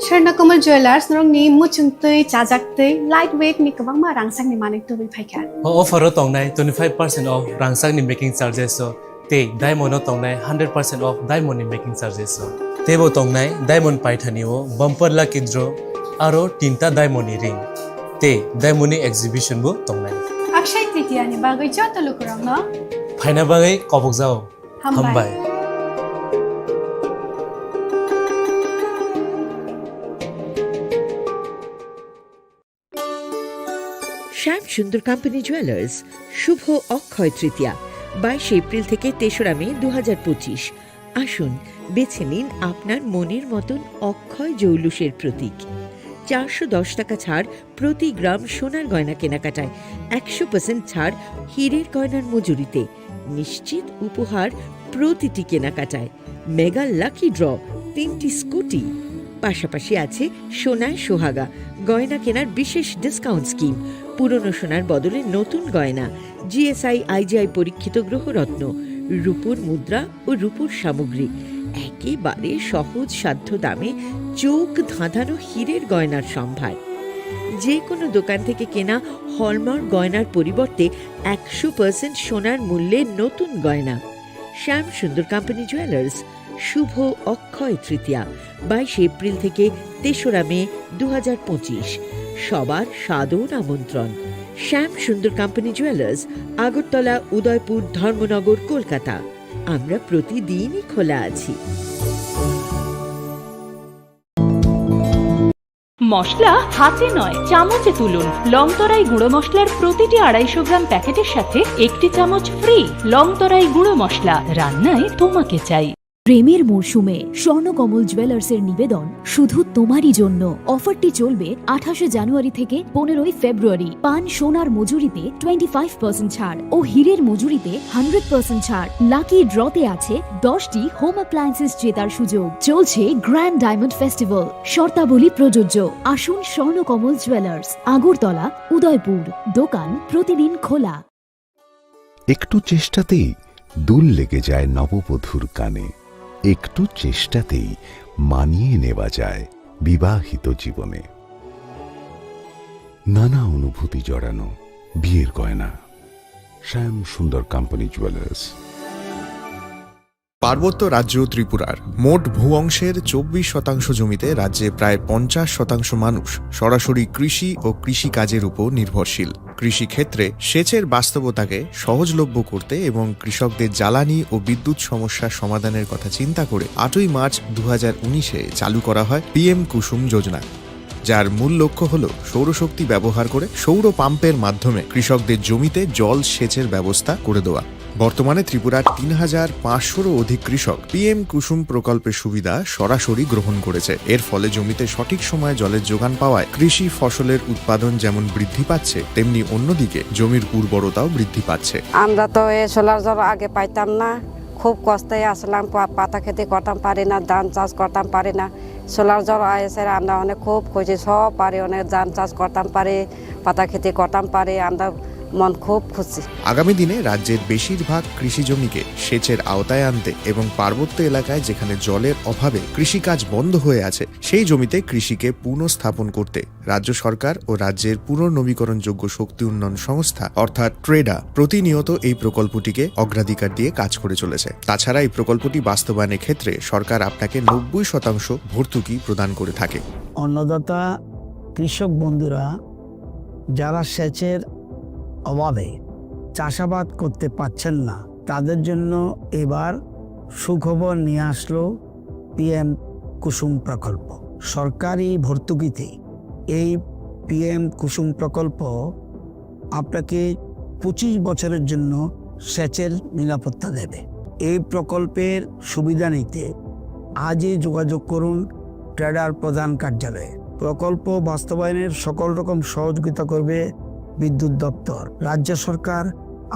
Swarna Kamal Jewellers norokni muchungtwi, chajaktwi, light weight ni kwbangma rangchakni manwi tubui phaikha. O offer o tongnai twenty five percent off rangchakni making charges o tei diamond o tongnai hundred percent off diamond ni making charges o. Teibo tongnai diamond paithani o bumper lucky draw aro tinta diamond ni ring tei diamond ni exhibition bo tongnai. Akshay Tritiya ni bagwi joto lukurokno phaina bagwi kobokjao. Hambai. Hambai. শ্যাম Sundar company jewellers, শুভ অক্ষয় তৃতীয়া, বাইশে এপ্রিল থেকে তেসরা মে দু হাজার পঁচিশ। আসুন, বেছে নিন আপনার মনের মতন অক্ষয় জৌলুসের প্রতীক। চারশো দশ টাকা ছাড় প্রতি গ্রাম সোনার গয়না কেনাকাটায়, একশো পার্সেন্ট ছাড় হীরের গয়নার মজুরিতে, নিশ্চিত উপহার প্রতিটি কেনাকাটায়, মেগা লাকি ড্র, তিনটি স্কুটি, পাশাপাশি আছে সোনায় সোহাগা, গয়না কেনার বিশেষ ডিসকাউন্ট স্কিম, পুরনো সোনার বদলে নতুন গয়না, জিএসআই আইজিআই পরীক্ষিত গ্রহরত্ন, রূপোর মুদ্রা ও রূপোর সামগ্রী, একেবারে সহজ সাধ্য দামে চোখ ধাঁধানো হীরের গয়নার সম্ভার। যে কোনো দোকান থেকে কেনা হলমার্ক গয়নার পরিবর্তে একশো পার্সেন্ট সোনার মূল্যে নতুন গয়না। শ্যাম সুন্দর কোম্পানি জুয়েলার্স, শুভ অক্ষয় তৃতীয়া, বাইশে এপ্রিল থেকে তেসরা মে দু হাজার পঁচিশ। সবার সাদর আমন্ত্রণ। শ্যাম সুন্দর কোম্পানি জুয়েলার্স, আগরতলা, উদয়পুর, ধর্মনগর, কলকাতা। আমরা প্রতিদিনই খোলা আছি। মশলা হাতে নয়, চামচে তুলুন। লংতরাই গুঁড়ো মশলার প্রতিটি আড়াইশো গ্রাম প্যাকেটের সাথে একটি চামচ ফ্রি। লংতরাই গুঁড়ো মশলা, রান্নায় তোমাকে চাই। প্রেমের মরশুমে স্বর্ণকমল জুয়েলার্সের নিবেদন শুধু তোমারই জন্য। অফারটি চলবে আঠাশে জানুয়ারি থেকে পনেরোই ফেব্রুয়ারি। পান সোনার মজুরিতে টোয়েন্টি ফাইভ পার্সেন্ট ছাড় ও হীরের মজুরিতে হান্ড্রেড পার্সেন্ট ছাড়। লাকি ড্রতে আছে দশটি হোম অ্যাপ্লায়েন্সেস জেতার সুযোগ। চলছে গ্র্যান্ড ডায়মন্ড ফেস্টিভ্যাল, শর্তাবলী প্রযোজ্য। আসুন স্বর্ণকমল জুয়েলার্স, আগরতলা, উদয়পুর। দোকান প্রতিদিন খোলা। একটু চেষ্টাতেই দুল লেগে যায় নববধূর কানে, একটু চেষ্টাতেই মানিয়ে নেওয়া যায় বিবাহিত জীবনে। নানা অনুভূতি জড়ানো বিয়ের গয়না। শ্যাম সুন্দর কোম্পানি জুয়েলার্স। পার্বত্য রাজ্য ত্রিপুরার মোট ভূ অংশের চব্বিশ শতাংশ জমিতে রাজ্যে প্রায় পঞ্চাশ শতাংশ মানুষ সরাসরি কৃষি ও কৃষিকাজের উপর নির্ভরশীল। কৃষিক্ষেত্রে সেচের বাস্তবতাকে সহজলভ্য করতে এবং কৃষকদের জ্বালানি ও বিদ্যুৎ সমস্যা সমাধানের কথা চিন্তা করে আটই মার্চ দু হাজার উনিশে চালু করা হয় পিএম কুসুম যোজনা, যার মূল লক্ষ্য হল সৌরশক্তি ব্যবহার করে সৌর পাম্পের মাধ্যমে কৃষকদের জমিতে জল সেচের ব্যবস্থা করে দেওয়া। বর্তমানে ত্রিপুরার তিন হাজার পাঁচশোরও অধিক কৃষক পিএম কুসুম প্রকল্পের সুবিধা সরাসরি গ্রহণ করেছে। এর ফলে জমিতে সঠিক সময়ে জলের যোগান পাওয়ায় কৃষি ফসলের উৎপাদন যেমন বৃদ্ধি পাচ্ছে, তেমনি অন্যদিকে জমির উর্বরতাও বৃদ্ধি পাচ্ছে। আমরা তো এই সোলার জল আগে পাইতাম না, খুব কষ্টে আসলাম, পা-, পাতা খেতে করতাম পারি না, ধান চাষ করতাম পারি না। সোলার জল এসে আমরা অনেক খুব খুশি, সব পারি, অনেক ধান চাষ করতাম পারি, পাতা খেতে করতাম পারি, আমরা মন খুব খুশি। আগামী দিনে রাজ্যের বেশিরভাগ কৃষি জমিকে সেচের আওতায় আনতে এবং পার্বত্য এলাকায় যেখানে জলের অভাবে কৃষিকাজ বন্ধ হয়ে আছে, সেই জমিতে কৃষিকে পুনঃস্থাপন করতে রাজ্য সরকার ও রাজ্যের পুনর্নবীকরণযোগ্য শক্তি উন্নয়ন সংস্থা অর্থাৎ ট্রেডা প্রতিনিয়ত এই প্রকল্পটিকে অগ্রাধিকার দিয়ে কাজ করে চলেছে। তাছাড়া এই প্রকল্পটি বাস্তবায়নের ক্ষেত্রে সরকার আপনাকে নব্বই শতাংশ ভর্তুকি প্রদান করে থাকে। অন্নদাতা কৃষক বন্ধুরা যারা সেচের অভাবে চাষাবাদ করতে পারছেন না, তাদের জন্য এবার সুখবর নিয়ে আসলো পিএম কুসুম প্রকল্প। সরকারি ভর্তুকিতে এই পিএম কুসুম প্রকল্প আপনাকে পঁচিশ বছরের জন্য সেচের নিরাপত্তা দেবে। এই প্রকল্পের সুবিধা নিতে আজই যোগাযোগ করুন ট্রেডার প্রধান কার্যালয়ে। প্রকল্প বাস্তবায়নের সকল রকম সহযোগিতা করবে বিদ্যুৎ দপ্তর। রাজ্য সরকার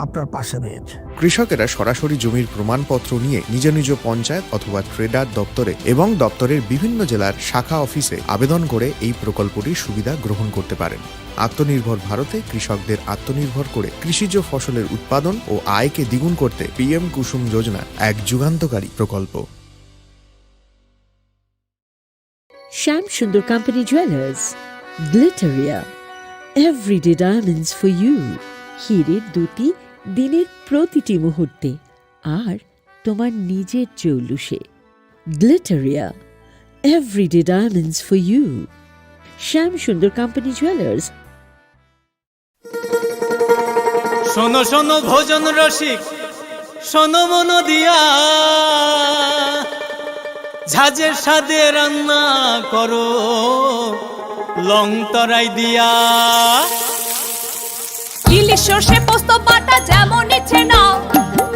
আপনার পাশে রয়েছে। কৃষকেরা সরাসরি জমির প্রমাণপত্র নিয়ে নিজ নিজ পঞ্চায়েত অথবা ট্রেডার দপ্তরে এবং দপ্তরের বিভিন্ন জেলার শাখা অফিসে আবেদন করে এই প্রকল্পটির সুবিধা গ্রহণ করতে পারেন। আত্মনির্ভর ভারতে কৃষকদের আত্মনির্ভর করে কৃষিজ ফসলের উৎপাদন ও আয়কে দ্বিগুণ করতে পিএম কুসুম যোজনা এক যুগান্তকারী প্রকল্প। Shyam Sundar company jewellers, Glitteria, everyday diamonds for you. হীরের দুটি দিনের প্রতিটি মুহূর্তে আর তোমার নিজের জৌলুসে। Glitteria, everyday diamonds for you. Shyam Sundar company jewellers. শোনো শোনো ভোজন রসিক, শোনো মন দিয়া, ঝাঁঝের স্বাদে রান্না করো লং তরাই দিয়া। ইলিশ সর্ষে পোস্ত বাটা যেমন ইচ্ছে নাও,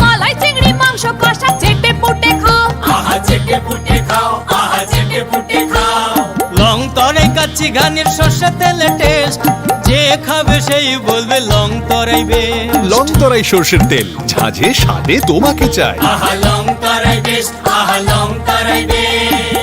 মালাই চিংড়ি মাংস কষা চেটে পুটে খাও। আহা চেটে পুটে খাও, আহা চেটে পুটে খাও। লং তরাই কাচ্চি ঘানির সর্ষে তেলে টেস্ট, যে খাবে সেই বলবে লং তরাই বেস্ট। লং তরাই সর্ষের তেল, ঝাঁঝে স্বাদে তোমাকে চাই। আহা লং তরাই বেস্ট, আহা লং তরাই best.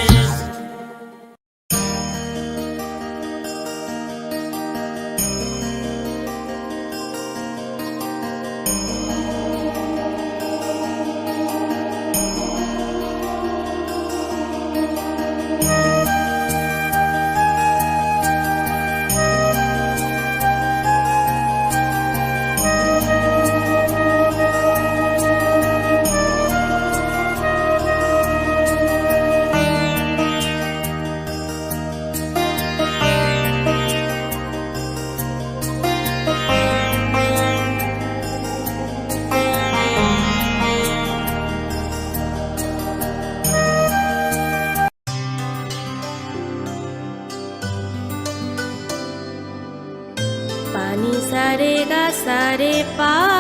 Pani sare ga sare pa.